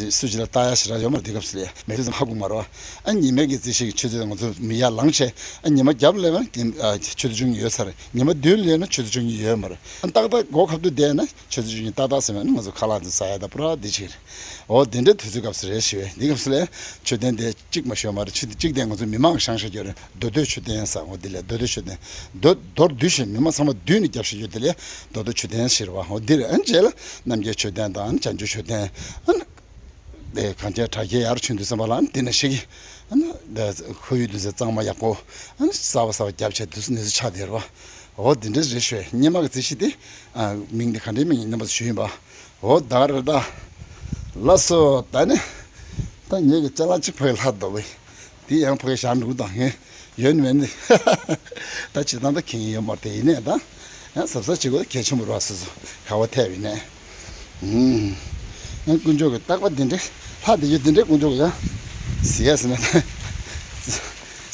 སུ་ཅིག་ལ་ལྟ་ཡ་ཞེ་དྲག་ཡོད་མ་རེད། འདི་སྐབས་སུ་ལས་མེད་དུས་ཙམ་ཧ་གོ་མ་རེད་བ། ཨ་ཉི་མའི་གི་རྩིས་ཤིག་ཆུ་ཚོད་ང་ཚོ་མི་ཡར་ལངས་བྱས་ཨ་ཉི་མ་རྒྱབ་ལ་སླེབས་ན་དེ་ཨ་ཆུ་ཚོད་བཅུ་གཉིས་ཡོལ་ཚར་རེད། ཉི་མ་མདུན་ལ་སླེབས་ན་ཆུ་ཚོད་བཅུ་གཉིས་ཡོལ་མ་རེད། ཨ་ཏག་ཏག་སྒོ་ཁ་ཐུག་བསྡད་ན། ཆུ་ཚོད་བཅུ་གཉིས་ཏག་ཏག་ཟིན་པ་ནི་ང་ཚོ་ཁ་ལག་ཚོ་ཟ་ཡ་ད་པུ་ར་འདི་ཅིག་རེད། འོ་དེ་འདྲའི་དུས་ཚོད་སྐབས་སུ་རེད་ཞུ་བས། འདི་སྐབས་སུ་ལས་མཆོད་རྟེན་དེ་གཅིག་མ་ཤོད་མ་རེད། ཆུ་གཅིག་དེ་ང་ཚོ་མི་མང་གི་བཞེངས་བཞག་རྒྱུ་རེད། མདོ་སྟོད་མཆོད་རྟེན་ཟེར། འོ་འདི་ལས་མདོ་སྟོད་མཆོད་རྟེན། མདོ་མདོར་བསྡུས་ཤིང་མི་མང་ཚང་མ་བསྡུས་ནས་རྒྱབ་བཞག་རྒྱུ་དེ་ལས་མདོ་སྟོད་མཆོད་རྟེན་ཟེར་བ། འོ་འདི་རེད། ཨ་ནི་རྗེས་ལ་རྣམ་རྒྱལ་མཆོད་རྟེན་དང་བྱང་ཆུབ་མཆོད་རྟེན། ཨ་ནི་དེ་གངས་རྒྱལ་བྲག་རྒྱལ་ཡར་ཕྱིན་དུས་ཙམ་པ་ལ་ཨ་ནི་དེ་ནས་ཤེས་ཀྱི། ཨ་ནི་དེ་ཁོར་ཡུག་དུས་ཚོད་གཙང་མ་ཡག་པོ། ཨ་ནི་གསར་པ་གསར་པ་རྒྱབ་བྱས་དུས་ཚོད་ནས་ཚོད་ཆགས་བསྡད་རེད་བ། འོ་དེ་འདྲ་རེད་ཤོད། སྙེ་མ་གི་རྩི་ཤིང་དེ། ཨ། མིང་དེ་ག་འདྲའི་མིང་ཡིན་ནམ་ཞུས་ཡིན་པ། འོ་ད་རེད་ད། ལགས་སོ། ད་ནི། ད་ངེད་ཀྱི་ཅ་ལག་གཅིག་ཕ་གི་ལྷག་འདུག་བས། དེ་ཡང་ཕ་གི་བཞག་འདུག་དང་ངས་ཡོད་ནི་མེད་ནི། ད་བྱེད་སྟངས་ད་མཁྱེན་ཡོད་མ་རེད་དེ། ཡིན་ནས་ད། ཡང་གཟབ་གཟབ་བྱེད་དགོས། གལ་ཆེན་པོ་རེད་བ། སོ་སོ་ག་བ་ཐད་ཡིན་ནས། ཨུམ། ཡང་དཀོན་མཆོག་གི་རྟག་པ་འདི་འདྲའི་ལྷ་དེ་ཡོད། འདི་འདྲའི་དཀོན་མཆོག་གི་ཡང་ཟེར་ཡ་ཟེར་ན་ད་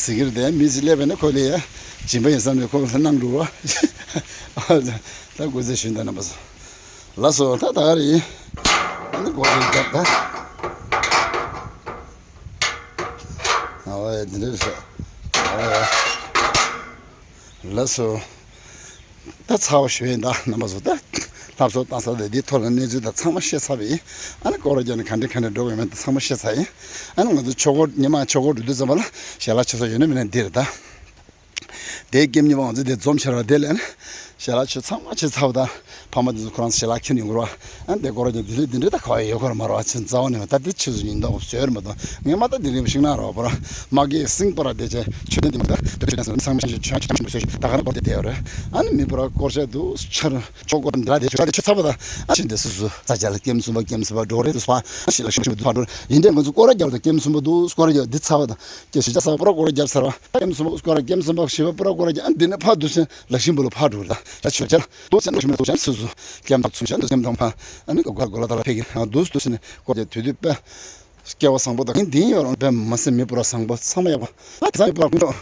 ཟེར་གི་རེད་དེ། མི་ཞིག་སླེབས་པ་ན་ཁོ་ལ་ཡ་སྦྱིན་པ་ཡིན་བསམ་ནས་ཁོ་ལ་གནང་འགྲོ་བ། ད་སྐུ་ཚེ་ཞུ་ད་རྣམ་པ་ཚོ། ལགས་སོ། ད་ད་ག་རེད། ཨ་ནི་སྒོ་རེ་རྒྱབ་ད། ཨ་ཝ་ཡ་འདི་འདྲའི་ཟེར། ཨ་ཝ་ཡ། ལགས་སོ། ད་ཚར་བ་ཞུ་ཡིན་ད་རྣམ་པ་ཚོ། ད་ལྷ་གསོལ་བཏང་ས་དེ་འདིའི་ཐོག་ལ་གནས་ཚུལ་དང་ཚང་མ་བཤད་ཚར་བ་ཡིན། ཨ་ནི་སྐོར་ར་རྒྱག་ནས་ག་འདྲ་ག་འདྲ་འགྲོ་དགོས་མིན་དང་ཚང་མ་བཤད་ཚར་ཡིན། ཨ་ནི་ང་ཚོ་ཆོས་སྐོར་ཉི་མ་ཆོས་སྐོར་འགྲོ་དུས་ཙམ་པ་ལ་ཞལ་ལག་མཆོད་ས་ཡོད་ན་མེད་ན་འདི་རེད་ད། དེའི་སྐྱེམས་ཉི་མ་ང་ཚོ་དེ་འཛོམས་ཤར་བ་དེ་ལས་ནི་ཞལ་ལག་མཆོད་ཚང་མ་བྱས་ཚར་བ་དང་། ཕ་མ་དེ་ཚོ་ཁོ་རང་ཚོ་ཞལ་ལག་ཁྱེར་ནས་ཡོང་གི་རེད་བ། ཨ་ནི་དེ་སྐོར་ར་རྒྱག་དུས་ཚོད་འདི་འདྲ་ད་ག་བ་ཡོད་ཁོ་ར་མ་རེད་བ། ཆུ་རྩ་བ་ནས་མ། ད་དེ་ཆུ་ཚོད་ཉིན་ཐོ་བཟོས་རེད་མ་གཏོགས། ངས་མ་ད་དེ་རིང་ཤིང་ནགས་ར་བ་པོ་ར་མ་གི་སིང་པོ་ར་དེ་ཆེ་ཆོས་ལྡན་དེ་མ་ད་དེ་ཆོས་ལྡན་ཚང་མ་ཤིང་ཆོས་ཆོས་ཆོས་ཆོས་ད་ག་རང་སྐོར་དེ་དེ་ཡོད་རེད། ཨ་ནི་མི་པོ་ར་སྐོར་ཆ་དུ་ཆར་ཆོག་སྐོར་འདྲ་དེ་ཆོས་ད་དེ་ཆོས་ཚ་བ་ད། ཨ་ཆེན་དེ་སུ་སུ་ས་ཆ་ལ་ཀེམ་གསུམ་པ་ཀེམ་གསུམ་པ་འགྲོ་རེད་དུ་སུ་པ། ཨ་ཤི་ལ་ཤི་ཤི་དུ་ཕ་འགྲོ་ཡིན་དེ་ང་ཚོ་སྐོར་ར་རྒྱབ་ད་ཀེམ་གསུམ་པ་དུ་སྐོར་ར་རྒྱབ་འདི་ཚ་བ་ད། ཀྱེ་ཞི་ཅག་ས་པུ་ར་སྐོར་ར་རྒྱབ་ཚར་བ། ཀེམ་གསུམ་པ་སྐོར་ར་ཀེམ་གསུམ་པ་ཞི་བ་པུ་ར་སྐོར་ར་རྒྱབ། ཨ་འདི་ནས་ཕ་དུ་སེ་ལ་ཤིང་བུ་ལ་ཕ་འགྲོ་ར་ད། ཆོས་ཆ་ལ་དུ་སེ་ལ་ཤིང་བུ་དུ་ཆ་སུ་སུ་ཀེམ་ཐག་ཚུ་ཆ་དུ་ཀེམ་ཐང་ཕ། ཨ་ནི་ག་ག་གོ་ལ་ད་ལ་ཕེ་གི་ང་དུ་སུ་དུ་སེ་ནས་སྐོར་རྒྱབ་དུས་དུས་པ། སྐལ་བ་བཟང་པོ་དང་ཡིན་འདི་ཡོད་རང་པས་མ་སེ་མི་པུ་ར་བཟང་པོ་ཚང་མ་ཡག་པོ། ཨ་དེ་ཚང་མི་པུ་ར་ཀུན་ཆོག་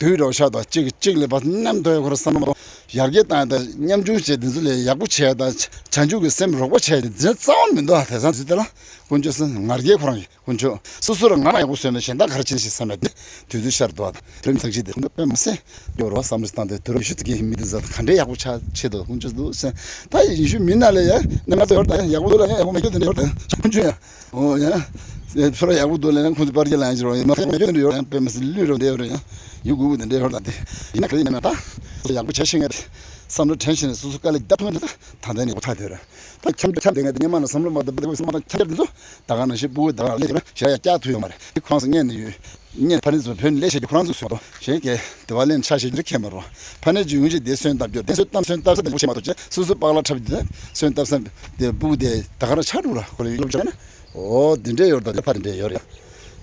དུས་རོགས་ཤག་དང་གཅིག་གིས་གཅིག་ལས་པ་མཉམ་དུ་ཡོད་ཁོ་ར་བསམ་བློ་མ་གཏོང་། ཡར་རྒྱས་བཏང་ཡ་དང་མཉམ་ཆུང་བྱས་དེ་ཚོ་ལས་ཡག་པོ་བྱས་ཡ་དང་བྱང་ཆུབ་ཀྱི་སེམས་རོགས་པ་བྱས་ཡ་དེ་འཛིན་རྩ་བ་མི་འདུག་ཨ་དེང་སང་དུས་དེ་ལ་ཀུན་ཆོག་སེ་ང་རྒྱལ་ཁོ་རང་གི་ཀུན་ཆོག་སོ་སོ་ར་ང་མ་ཡག་པོ་བཟོས་ན་གཞན་དག་ག་རེ་བྱེད་ཤེས་བསམ་ཡ་དེ་དུས་ཚོད་ཤར་འདུག་ཨ་དེ་རིང་ཚགས་ཤིག་དེ་ཁོང་ཚོ་དཔེ་མ་སེ་སྐྱོ་རུ་བ་བསམ་བློ་བཏང་སྟེ་དུས་རབས་ཤུ་ཙི་གི་མི་དེ་ཚོ་ག་འདྲའི་ཡག་པོ་ཆགས་ཆེ་འདུག་ཀུན་ཆོག་འདུག་སེ། ད་ཡིན་ཤུ་མི་ན་ལས་ཡ་ནམ་ཡག་པོ་ཡོད་ད་ཡག་པོ་མེད་རྒྱུ་དེ་འདྲ་ཡོད་ད་ཀུན་ཆོག་ཡ། ཨོ་ཡ། ཚོར་བ་ཡག་པོ་འདུག་ལབ་ན་ཁོང་ཚོ་པར་རྒྱག་ལབ་ཡང་ཅི་རོ་ཡིན་མ་ཁ་མེད་རྒྱུ་དེ་འདྲ་ཡོད་རེད། དཔེ་མི་སྲིད་ལུས་རོ་འདྲ་ཡོད་རེད་ཡང་། ཡུ་གུ་གུ་དེ་འདྲ་ཡོད་རེད་ད་དེ། ཡིན་ན་ག་རེ་ཡིན་ན་ད། ཡག་པོ་བྱ་ཤེས་ངེས་རེད། བསམ་བློ་དྲན་ཤེས་ནས་སོ་སོ་དཀའ་ལས་རྒྱབ་ཐུབ་ན་ད་ད་ལྟ་ནས་འགོ་ཚར་དེ་རེད། ད་འཁྱམ་འཁྱམ་དེ་ངས་དེ་སྔོན་མ་ན་བསམ་བློ་མ་བཏང་བསམ་བློ་མ་བཏང་འཁྱམ་དེ་ཚོ་ད་ག་ནང་བཞིན་སྤུ་གུ་ད་ག་ལས་ཡོད་རེད། ཞེ་ཡ་བཀྱག་ཐུབ་ཡོད་མ་རེད། དེ་ཁོ་རང་ཚོ་ངས་ནས་ཡོད། ངས་ཕ་ནས་ཚོ་བོད་ནས་ལས་བྱེད་རྒྱུ་ཁོ་རང་ཚོ་སོང་དོ་ཞེས་ཀྱི་དེ་བ་ལེན་ཆ་ཞེས་རྒྱུ་ཁྱད་མ་རོ། ཕ་ནས་རྒྱུ་ཡོང་ཆེད་དེ་སོན་བཏབ་རྒྱུ་དེ་སོན་བཏབ་སོན་བཏབ་ས་དེ་བྱེད་མ་ཐུབ་ཆེ་སོ་སོ་པག་ལ་འཁྲབ་རྒྱུ་དེ་སོན་བཏབ་ས་དེ་སྤུ་གུ་དེ་ད་ག་རང་ཆགས་འགྲོ་ར་ཁོ་ལ་ཡོད་སློབ་སྦྱོང་ན། ཨོ་དེ་འདྲས་ཡོད་རེད་ད། ཕ་དེ་འདྲས་ཡོད་རེད།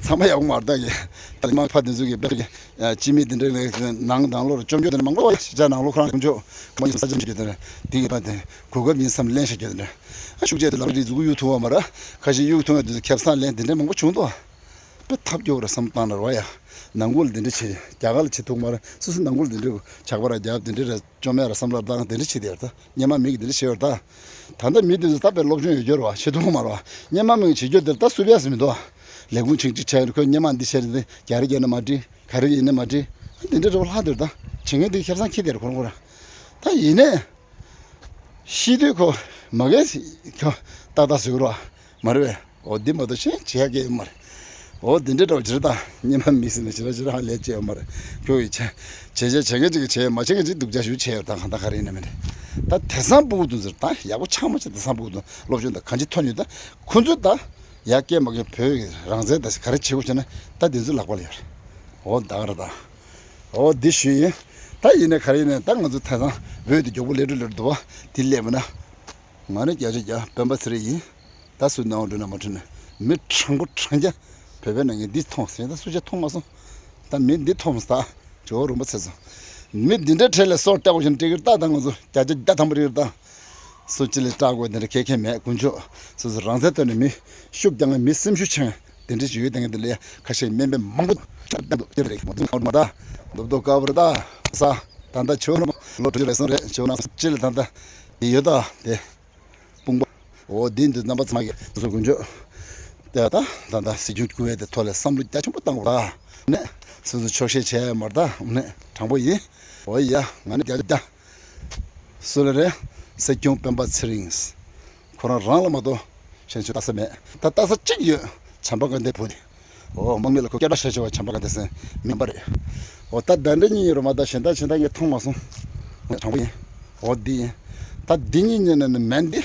ཚང་མ་ཡག་པོ་མ་རེད་ད་གི། ད་ལི་མ་ཕ་དེ་ཚོ་གི་དཔེ་གི་སྤྱི་མི་དེ་འདྲས་ནང་ནང་ལོགས་ལ་བཅོམ་རྒྱུ་དེ་འདྲ་མང་པོ་ཡོད། ཤི་ཆ་ནང་ལོགས་ཁོ་རང་བཅོམ་རྒྱུ་མ་ཡིན་ས་ཆ་འཇུག་རྒྱུ་དེ་འདྲ་དེ་གི་ཕ་དེ་གོ་སྐབས་ཡིན་བསམ་ལེན་བྱ་རྒྱུ་དེ་འདྲ། ཨ་ཤུགས་ཆེ་དེ་ལག་རིས་མཛུ་གུ་གཡུག་ཐུབ་པ་མ་རེད། ཁ་ཤས་གཡུག་ཐུབ་ཡ་དེ་ཚོ་ཁེ་བཟང་ལེན་དེ་འདྲས་མང་པོ་བྱུང་འདུག་དཔེ་ཐབས་སྐྱོ་བོ་རེད་བསམ་བཏང་ན་རེད་བ་ཡ། ནང་ཁུལ་ལ་དེ་འདྲས་བྱེད། རྒྱ་གར་ལ་བྱེད་ཐུབ་མ་རེད། སོ་སོ་ནང་ཁུལ་ལ་དེ་འདྲས་ཇག་པ་ར་རྒྱབ་དེ་འདྲས་ར་བཅོམ་ཡ་ར་བསམ་བློ་བཏང་དེ་འདྲས་བྱེད་དེ་ཡ་རེད་ད། སྔོན་མ་མི་གིས་དེ་འདྲ་བྱས་ཡོད་རེད་ད། ད་ལྟ་མི་དེ་ཚོ་ད་དཔེ་སློབ་སྦྱོང་ཡོད་རྒྱུ་རེད་བ། བྱེད་ཐུབ་མ་རེད་བ། སྔོན་མ་མི་གིས་བྱེད་རྒྱུ་དེ་ད་སུ་བས་སུ་མི་འདུག་བ། ལས་ཁུངས་ཆིང་ཆིང་བྱས་ཡོད། ཁོས་སྔོན་མ་འདི་བྱས་རེད་དེ་རྒྱ་རེ་རྒྱག་ན་མ་འགྲིག་ག་རེ་ཡིན་ན་མ་འགྲིག་དེ་འདྲ་རེད་བ། ལྷག་དེ་རེད་ད། བྱེད་མཁན་དེ་ཁེ་བཟང་ཁྱེར་དེ་རེད་ཁོ་རང་ཁོ་རང་། ད་ཡིན་ནས། ཤི་དུས་ཁོ་མ་གས་ཁོ་ཏག་ཏག་བཟོས་རོགས་མ་རེད་བས། འོ་འདི་མ་གཏོགས་གཞན་བྱེད་ཡག་གི་ཡོད་མ་རེད། འོ་འདི་འདྲའི་འདྲ་བོ་ཇི་ལྟར་སྔོན་མ་མི་ཟེར་ན་ཇི་ལྟར་ཇི་ལྟར་ཧ་ལས་བྱས་ཡོད་མ་རེད། ཁྱོད་ཀྱིས་བྱས་བྱས་བྱས་བྱེད་མཁན་ཅིག་གིས་བྱས། མ་བྱེད་མཁན་ཅིག་སྡུག་ཅག་ཞིག་བྱས་ཡོད། ད་གང་ལྟར་ག་རེ་ཡིན་ན་མིན་རེད། ད་དེང་སང་སྤུ་གུ་དེ་ཚོར་ད་ཡག་པོ་ཆགས་མ་ཆགས། དེང་སང་སྤུ་གུ་དེ་སློབ་སྦྱོང་དང་གང་ཅི་ཐོན་ཡོད། ད་ཁོ་ཚོས་ད་ཡར་སྐྱེས་མ་སྐྱེས་བོད་ཀྱི་རང་བཙན་དང་ག་རེ་བྱེད་དགོས་བྱས་ན་ད་དེ་ཚོའི་ལག་པ་ལ་ཡོད་རེད། འོ་ད་ག་རེད་ད། འོ་འདི་ཞུས་ཡིན། ད་ཡིན་ན་ག་རེ་ཡིན་ན་ད་ང་ཚོ་དེང་སང་བོད་འདི་མགྱོགས་པོ་ལས་འགྲོ་ལས་འགྲོ་འདུག་བ། འདི་སླེབས་པ་ན། ང་ནི་བརྒྱ་ཆ་བརྒྱ་སྤེན་པ་ཚེ་རིང་ཡིན། ད་སུ་ནང་འགྲོ་ན་མ་འགྲོ་ན་མི་དྲང་པོ་དྲང་རྐྱང་བོད་པའི་ནང་ངས་འདི་མཐོང་ཟེར། ད་སུ་ཆ་མཐོང་མ་སོང་། ད་མི་འདི་མཐོང་ད་ཇོ་བོ་རིན་པོ་ཆེ་ཚོ། མི་འདི་འདྲའི་གྲས་ལས་སྲོག་སྐྲག་དགོས་བཞིན་སྤྲད་ཀྱི་རེད། ད་ད་ང་ཚོ་བརྒྱ་ཆ་བརྒྱ་ཐམ་པ་རེད་ད། སུ་ཅི་ལས་སྐྲག་དགོས་དེ་འདྲ་གལ་ཁེལ་མེད། དཀོན་མཆོག་སོ་སོ་རང་བཙན་བཏོན་ནས་མི་ཤུགས་རྐྱང་ངས་མི་སེམས་ཤུགས་ཆེན་དེ་འདྲ་ཞིག་ཡོད། དེ་ངས་དེ་ལས་ཁ་ཤས་དམན་པའི་མང་པོ་ཆགས་བསྡད་འདུག་དེ་རེད་མ་འདུག་མ་ད་རྡོབ་རྡོབ་དཀར་པོ་རེད་ད། ས་ད་ལྟ་ཆུ་ནང་ལོ་དྲུག་ཅུ་རེ་ཟུང་རེད། ཆུ་ནང་ཅི་ལས་ད་ལྟ་དེ་ཡོད་ད་དེ། དཔུང་པ། འོ་འདི་འདི་རྣམ་པ་ཚང་མ་གི་སོ་སོ་དཀོན་མཆོག་དེ་ད་ད་ད་སྲིད་སྐྱོང་སྐུ་བལ་དེ་ཐོག་ལས་བསམ་བློ་རྒྱ་ཆེན་པོ་བཏང་དགོས་ད། ནས་སོ་སོ་ཆོག་ཤེས་བྱས་མར་ད་ནས་དྲང་པོ་ཡིན། འོ་ཡ་ང་ནི་རྒྱ་རྒྱ་སུ་ལ་རེད། སྲིད་སྐྱོང་སྤེན་པ་ཚེ་རིང་། ཁོ་རང་རང་ལ་མ་གཏོགས་གཞན་ཚོས་ལྟ་ས་མེད། ད་ལྟ་ས་གཅིག་ཡོད། བྱམས་པ་དགའ་ལྡན་བུ་དེ། འོ་དམག་མི་ལ་ཁོ་སྐད་གྲགས་ཆེ་ཆེ་བ་བྱམས་པ་དགའ་ལྡན་ཟེར་མིན་པ་རེད། འོ་ད་ད་འདྲ་གཉིས་ཡོད་རེད་མ་གཏོགས་གཞན་དག་གཞན་དག་ངས་མཐོང་མ་སོང་། དྲང་པོ་ཡིན། འོ་འདི་ཡིན། ད་འདི་གཉིས་ཉིད་ནས་ནི་མེད་འདི།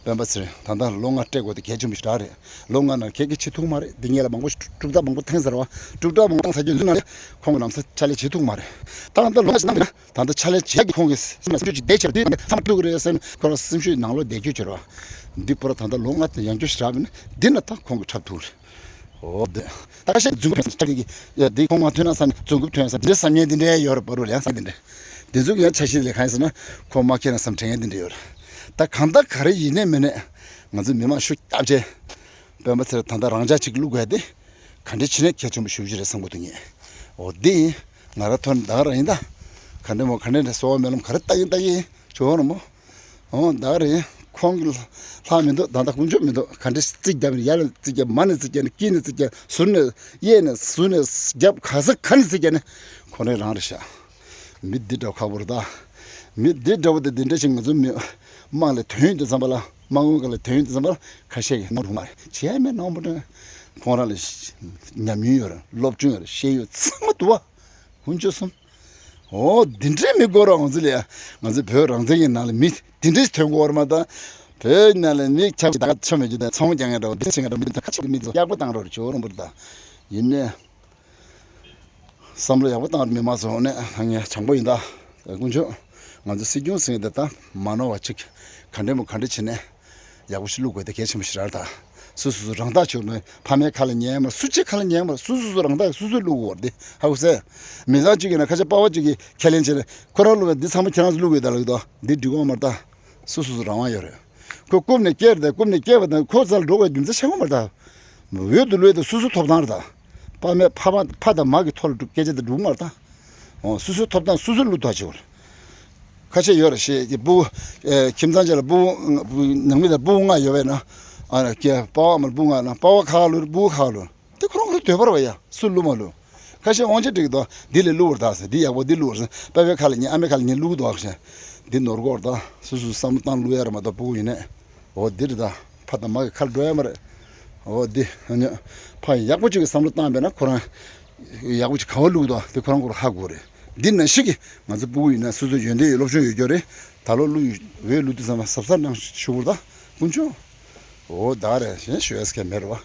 སྤེན་པ་ཚེ་རིང་ད་ལྟ་ལོ་ལྔ་སྤྲད་དགོས་དེ་གལ་ཆེན་པོ་ཞིག་རག་རེད། ལོ་ལྔ་ནང་ཁྱེད་ཀྱིས་བྱེད་ཐུབ་མ་རེད། འདི་ངེད་ལ་མང་པོ་ཞིག་གྲུབ་རྟགས་མང་པོ་ཐེངས་ཟེར་བ་གྲུབ་རྟགས་མང་པོ་བཏང་ཚར་རྒྱུ་འདི་ནང་ལ་ཁོང་གི་ལམ་སང་ཕྱག་ལས་བྱེད་ཐུབ་མ་རེད། ད་ལྟ་ལོ་ལྔ་ཞིག་ནང་ད་ལྟ་ཕྱག་ལས་བྱེད་ཀྱི་ཁོང་གི་སེམས་ལ་སེམས་ཤུགས་ཅིག་བསྡད་ཕྱིར་འདི་ནང་བསམ་བློ་གཏོང་གི་རེད་སེམས་ཁོ་རང་སེམས་ཤུགས་ནང་ལོགས་བསྡད་རྒྱུ་བྱེད་རོགས། འདི་པོ་ར་ད་ལྟ་ལོ་ལྔ་དང་ཡང་བསྐྱར་ཞིག་རག་པ་ཡིན་ན་འདི་ན་ད་ཁོང་གི་འཁྲབ་ཐུབ་རེད། འོ་འདི་ད་ཁ་ཤས་རྫུན་རྐུབ་ཐོན་ས་འདི་ཁོང་མ་ཐོན་ན་བསམ་རྫུན་རྐུབ་ཐོན་ས་འདི་བསམ་ཉན་འདི་འདྲའི་ཡོད་རེད་པ་རུ་ལ་ཡང་བསམ་འདི་འདྲ། འདི་ཚོ་གི་ཡང་ཆ་ཤས་ལས་གང་ཡིན་ཟེར་ན་ཁོང་མ་ཁྱེར་ན་བསམ་དྲན་ཡང་འདི་འདྲ་ཡོད་རེད། ད་གང་ལྟར་ག་རེ་ཡིན་ནའི་མིན་ནའི་ང་ཚོ་མི་མང་ཤུགས་བརྒྱབ་བྱས་སྤེན་པ་ཚེ་རིང་ད་ལྟ་རང་འཇགས་ཅིག་བླུག་དགོས་ཏེ་ག་འདྲ་བྱས་ནས་གལ་ཆེན་པོ་ཞེ་པོ་ཅིག་རེད་བསམ་གྱི་འདུག་ངས། འོ་འདི་ཡིན། ང་རང་ཐོན་ད་ག་རང་ཡིན་ད། ག་འདྲ་མོ་ག་འདྲ་འདྲ་གསོལ་བ་སྨོན་ལམ་ག་རེ་བཏབ་ཡིན་བཏབ་ཡིན་ཇོ་བོ་རིན་པོ། འོ་ད་ག་རང་ཡིན། ཁོང་གི་ལྷག་མི་འདུག་ད་ལྟ་དཀོན་མཆོག་མི་འདུག་ག་འདྲ་རྩིས་བརྒྱབ་ནས་ཡར་ལ་རྩིས་བརྒྱབ་མར་ནས་རྩིས་བརྒྱབ་ནས་དཀྱིལ་ནས་རྩིས་བརྒྱབ་ཟུར་ནས་གཡས་ནས་ཟུར་ནས་རྒྱབ་ག་ས་ག་ནས་རྩིས་བརྒྱབ་ནས་ཁོ་རང་རང་རེད་ཤག་མི་འདི་འདྲ་ཁག་པོ་རེད་ད། མི་འདི་འདྲ་བོ་དེ་འདི་འདྲ་ཞིག་ང་ཚོ་མི་དམངས་ལ་དོན་ཡོད་དུས་ཙམ་པ་ལ་དམངས་ཁོངས་ལ་དོན་ཡོད་དུས་ཙམ་པ་ལ་ཁ་ཤས་ཀྱིས་གནང་རུང་མ་རེད་བྱས་མེད་གནང་པོ་དྲན། ཁོང་རང་ལ་ཉམས་མྱོང་ཡོད་རེད། སློབ་སྦྱོང་ཡོད་རེད། ཤེས་ཡོན་ཚང་མ་འདུག་བ། ཀུན་སྤྱོད་གསུམ། འོ་འདི་འདྲའི་མི་དགོས་ར་ང་ཚོ་ལ་ང་ཚོ་བོད་རང་བཙན་གྱི་ནང་ལ་མི་འདི་འདྲའི་ཐོན་དགོས་བར་མ་ད། བོད་ནང་ལ་མི་ཆབ་ཀྱི་ད་ག་ཆོ་མེད་རྒྱུ་དང་ཚོང་རྒྱག་མཁན་འདྲ་བོ་འདི་བྱེད་མཁན་འདྲ་བོ་འདི་ད་ཁ་ཆེ་གི་མི་ཚོ་ཡག་པོ་བཏང་རོགས་ཇོ་བོ་རིན་པོ་ཆེ་ད། ཡིན་ནའི། བསམ་བློ་ཡག་པོ་བཏང་རེད་མི་མང་ཚོ་ནས་ངས་དྲང་པོ་ཡིན་ད། དཀོན་མཆོག་ང་ཚོ་སྲིད་སྐྱོང་ཟེར་མཁན་དེ་ད་མ་ནོར་བ་ཅིག་ག་འདྲ་མོ་ག་འདྲ་བྱས་ནས་ཡག་པོ་ཞིག་བླུག་དགོས་དེ་གལ་ཆེན་པོ་ཞིག་རེད་ད། སུ་སུ་སུ་རང་ཐག་ཆོད་ནས་ཕ་མའི་ཁ་ལ་ཉན་མ་སུ་གཅིག་ཁ་ལ་ཉན་མ་སུ་སུ་སུ་རང་ཐག་སུ་སུ་བླུག་དགོས་རེད་དེ་ཧ་གོ་སོང་། མི་ཚང་གཅིག་ཡིན་ན་ཁ་ཤས་པ་ཕ་གཅིག་གིས་ཁས་ལེན་བྱས་ནས་ཁོ་རང་བླུག་པའི་འདི་ཚང་མ་ཁྱེད་རང་ཚོ་བླུག་དགོས་ད་ལབ་ཀྱི་འདུག་འདི་འགྲིག་གི་མ་རེད་ད། སོ་སོ་སོ་རང་དབང་ཡོད་རེད། ཁོ་རྐུབ་ནས་སྐྱེལ་རེད། རྐུབ་ནས་སྐྱེལ་བ་དང་ཁོ་རྩ་ལ་འགྲོ་དགོས་རྒྱུ་མཚན་ཆགས་ཀྱི་མ་རེད་ད། འོས་བསྡུ་ལོས་དང་སོ་སོ་ཐོབ་ཐང་རེད་ད། ཕ་མས་ཕ་མ་ཕ་དང་མ་གི་ཐོག་ལ་སྐད་ཆ་དེ་འགྲོ་གི་མ་རེད་ད། འོ་སོ་སོའི་ཐོབ་ཐང་སོ་སོས་བླུག་ཐག་ཆོད་རེད། ཁ་ཤས་ཡོད་རེད་ཤེས་ཀྱི་སྤུ་གུ། ཁྱིམ་ཚང་ཅིག་ལ་སྤུ་གུ་ནང་མི་དང་སྤུ་གུ་ལྔ་ཡོད་པས་ན། ཨ་ནི་སྐྱེ་པ་ཕ་མ་ལ་སྤུ་གུ་ལྔ་ན་པ་ཕ་ཁ་ལོ་སྤུ་གུ་ཁ་ལོ། དེ་ཁོ་རང་ཁོ་རང་འདོད་པ་རེད་བ་ཡ། སུ་བླུག་མ་བླུག་ཁ་ཤས་དབང་ཆ་སྤྲད་ཀྱི་འདུག་འདི་ལས་བླུག་བར་ད་ཟེར། འདི་ཡག་པོ་འདི་བླུག་བར་ཟེར། པ་ཕའི་ཁ་ལ་ཉན་ཨ་མའི་ཁ་ལ་ཉན་བླུག་གི་འདུག་ཨ་ཁ་ཤས། འདི་ནོར་གོ་བར་ད་སུ་སུ་བསམ་བློ་བཏང་བླུག་ཡ་རེད་མ་གཏོགས་སྤུ་གུ་ཡིན་ནས། འོ་འདི་རེད་ད། ཕ་དང་མ་གི་ཁ་ལ་འགྲོ་ཡ་མ་རེད། འོ་འདི་ཨ་ནི་ཕ་ཡག་པོ་ཅིག་གི་བསམ་བློ་བཏང་བས་ན་ཁོ་རང་ཡག་པོ་ཅིག་ག་བ་བླུག་འདུག་དེ་ཁོ་རང་ཁོ་རང་ཧ་གོ་རེད། འདི་ནང་བཞིན་གྱི་ང་ཚོ་སྤུ་གུ་ཡིན་ན་སོ་སོ་ཡོན་ཏན་ཡོད་སློབ་སྦྱོང་ཡོད་རྒྱུ་རེད། ད་ལོ་བླུག་འོས་བླུག་དུས་ཙམ་པ་གཟབ་གཟབ་གནང་ཞུ་དགོས་རེད་ད་དཀོན་མཆོག་འོ་ད་རེད་གཞན་ཞུ་ཡས་ཀྱི་མེད་རེད་བ།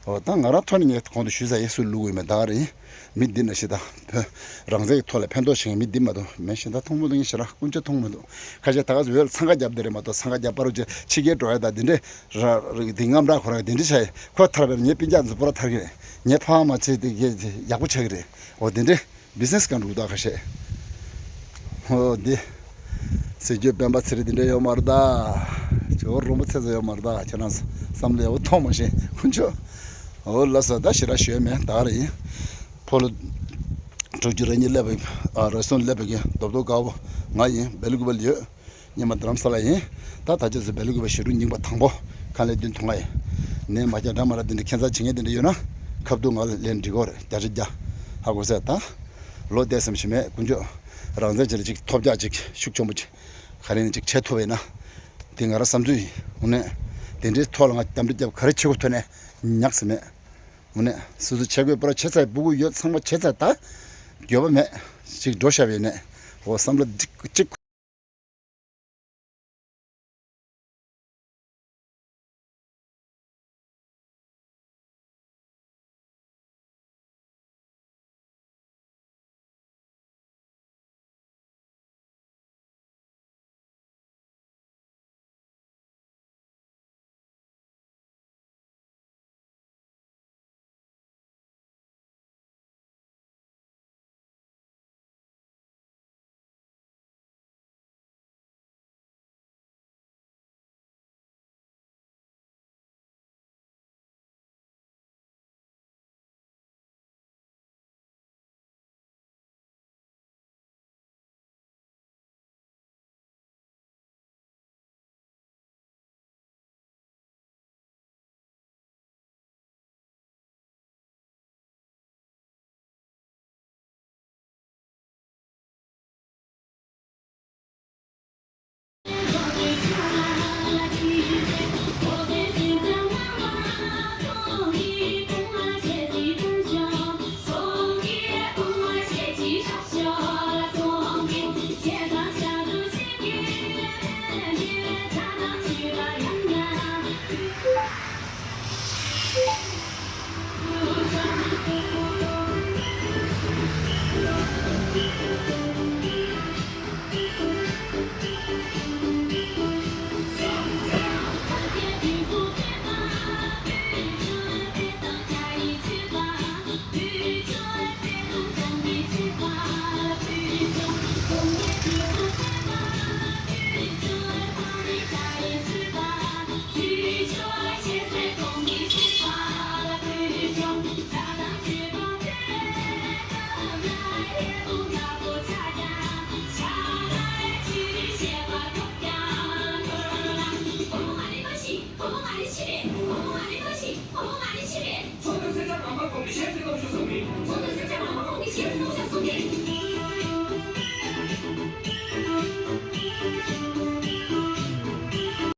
འོ་ད་ང་རང་ཐོག་ནས་ངས་གོང་དུ་ཞུས་ཚར་ཡིན། སུ་བླུག་དགོས་མེད་ད་རེད་ཡིན། མི་འདི་ན་ཤི་ད། བོད་རང་བཙན་གྱི་ཐོག་ལ་ཕན་ཐོགས་བྱེད་མཁན་མི་འདི་མ་གཏོགས་མེད་གཞན་དག་མཐོང་མི་འདུག་ངས་ཞེ་དྲག་དཀོན་མཆོག་མཐོང་མི་འདུག་ཁ་ཤས་ད་ག་ཚོད་བོད་ལ་འཚང་ཁ་བརྒྱབ་བསྡད་རེད་མ་གཏོགས་འཚང་ཁ་བརྒྱབ་པ་རུ་ཅེ་ཕྱི་རྒྱལ་འགྲོ་ཡ་ད་འདི་འདྲས་ར་རིགས་འདི་རྔམ་དྲག་ཁོ་རང་འདི་འདྲས་བྱ་ཡི་ཁོ་ཐར་བས་ངའི་སྤུན་ཀྱག་ཚོ་པོ་ར་ཐར་གི་རེད། ངའི་ཕ་མ་ཚེ་འདི་གས་ཡག་པོ་ཆགས་ཀྱི་རེད། འོ་འདི་འདྲས། བི་ཛི་ནེ་སི་གང་འགྲུག་ད་ཁ་ཤས། ཧོ་འདི། སྲིད་སྐྱོང་སྤེན་པ་ཚེ་རིང་འདི་འདྲ་ཡོད་མ་རེད་ད། ཇོ་བོ་རིན་པོ་ཆེ་ཚོ་ཡོད་མ་རེད་ད། ཁྱེད་རང་བསམ་བློ་ཡག་པོ་ཐོངས་མ་ཤེས་དཀོན་མཆོག་འོ་ལགས་སོ་ད་ཞེ་དྲག་ཞུ་ཡ་མེད་ད་རེད་ཡིན། ཕོ་ལོ། དྲུག་ཅུ་རེ་གཉིས་སླེབས་པའི་ཨ་རེ་ཟུང་སླེབས་པའི་གི་རྡོབ་རྡོབ་དཀར་པོ་ང་ཡིན་སྦེལ་ཀོབ་ལ་ཡོད། ཉི་མ་རྡ་རམ་ས་ལ་ཡིན། ད་ད་ཆ་ཚོད་སྦེལ་ཀོབ་ཞི་ཀྲུང་རྙིང་པ་དང་པོ་ཁང་ལས་བདུན་ཐོང་ང་ཡིན། ནས་མ་རྒྱ་འདྲ་མ་ར་འདི་འདྲ་ཁྱད་མཚར་བྱེད་མཁན་འདི་འདྲ་ཡོད་ན་ཁ་བཏུག་ང་ལ་ལན་འབྲི་གོ་རེད་བརྒྱ་ཆ་བརྒྱ། ཧ་གོ་སོང་ད། ལོ་བསྡད་སེམས་ཤིག་མེད་དཀོན་མཆོག་རང་བཙན་བྱེད་ལ་ཅིག་ཐོབ་རྒྱག་ཅིག་ཤུགས་ཆེན་པོ་ཅིག་ག་རེ་ནས་ཅིག་བྱེད་ཐུབ་པ་ཡིན་ན། འདི་ང་རང་བསམ་ཚུལ་ཡིན། དངོས་གནས། དེ་འདྲའི་ཐོག་ལ་ང་འདམ་འདྲ་རྒྱབ་ག་རེ་བྱེད་དགོས་ཐོན་ནས་ཉག་སེ་མེད། དངོས་གནས་སོ་སོ་བྱེད་དགོས་པར་བྱེད་ཚར་སྤུ་གུ་ཡོད་ཚང་མ་བྱེད་ཚར་ད། འགྱོད་པ་མེད། ཅིག་འགྲོ་ཤ་བའི་ནས། འོ་བསམ་བློ་ཅིག་ཅིག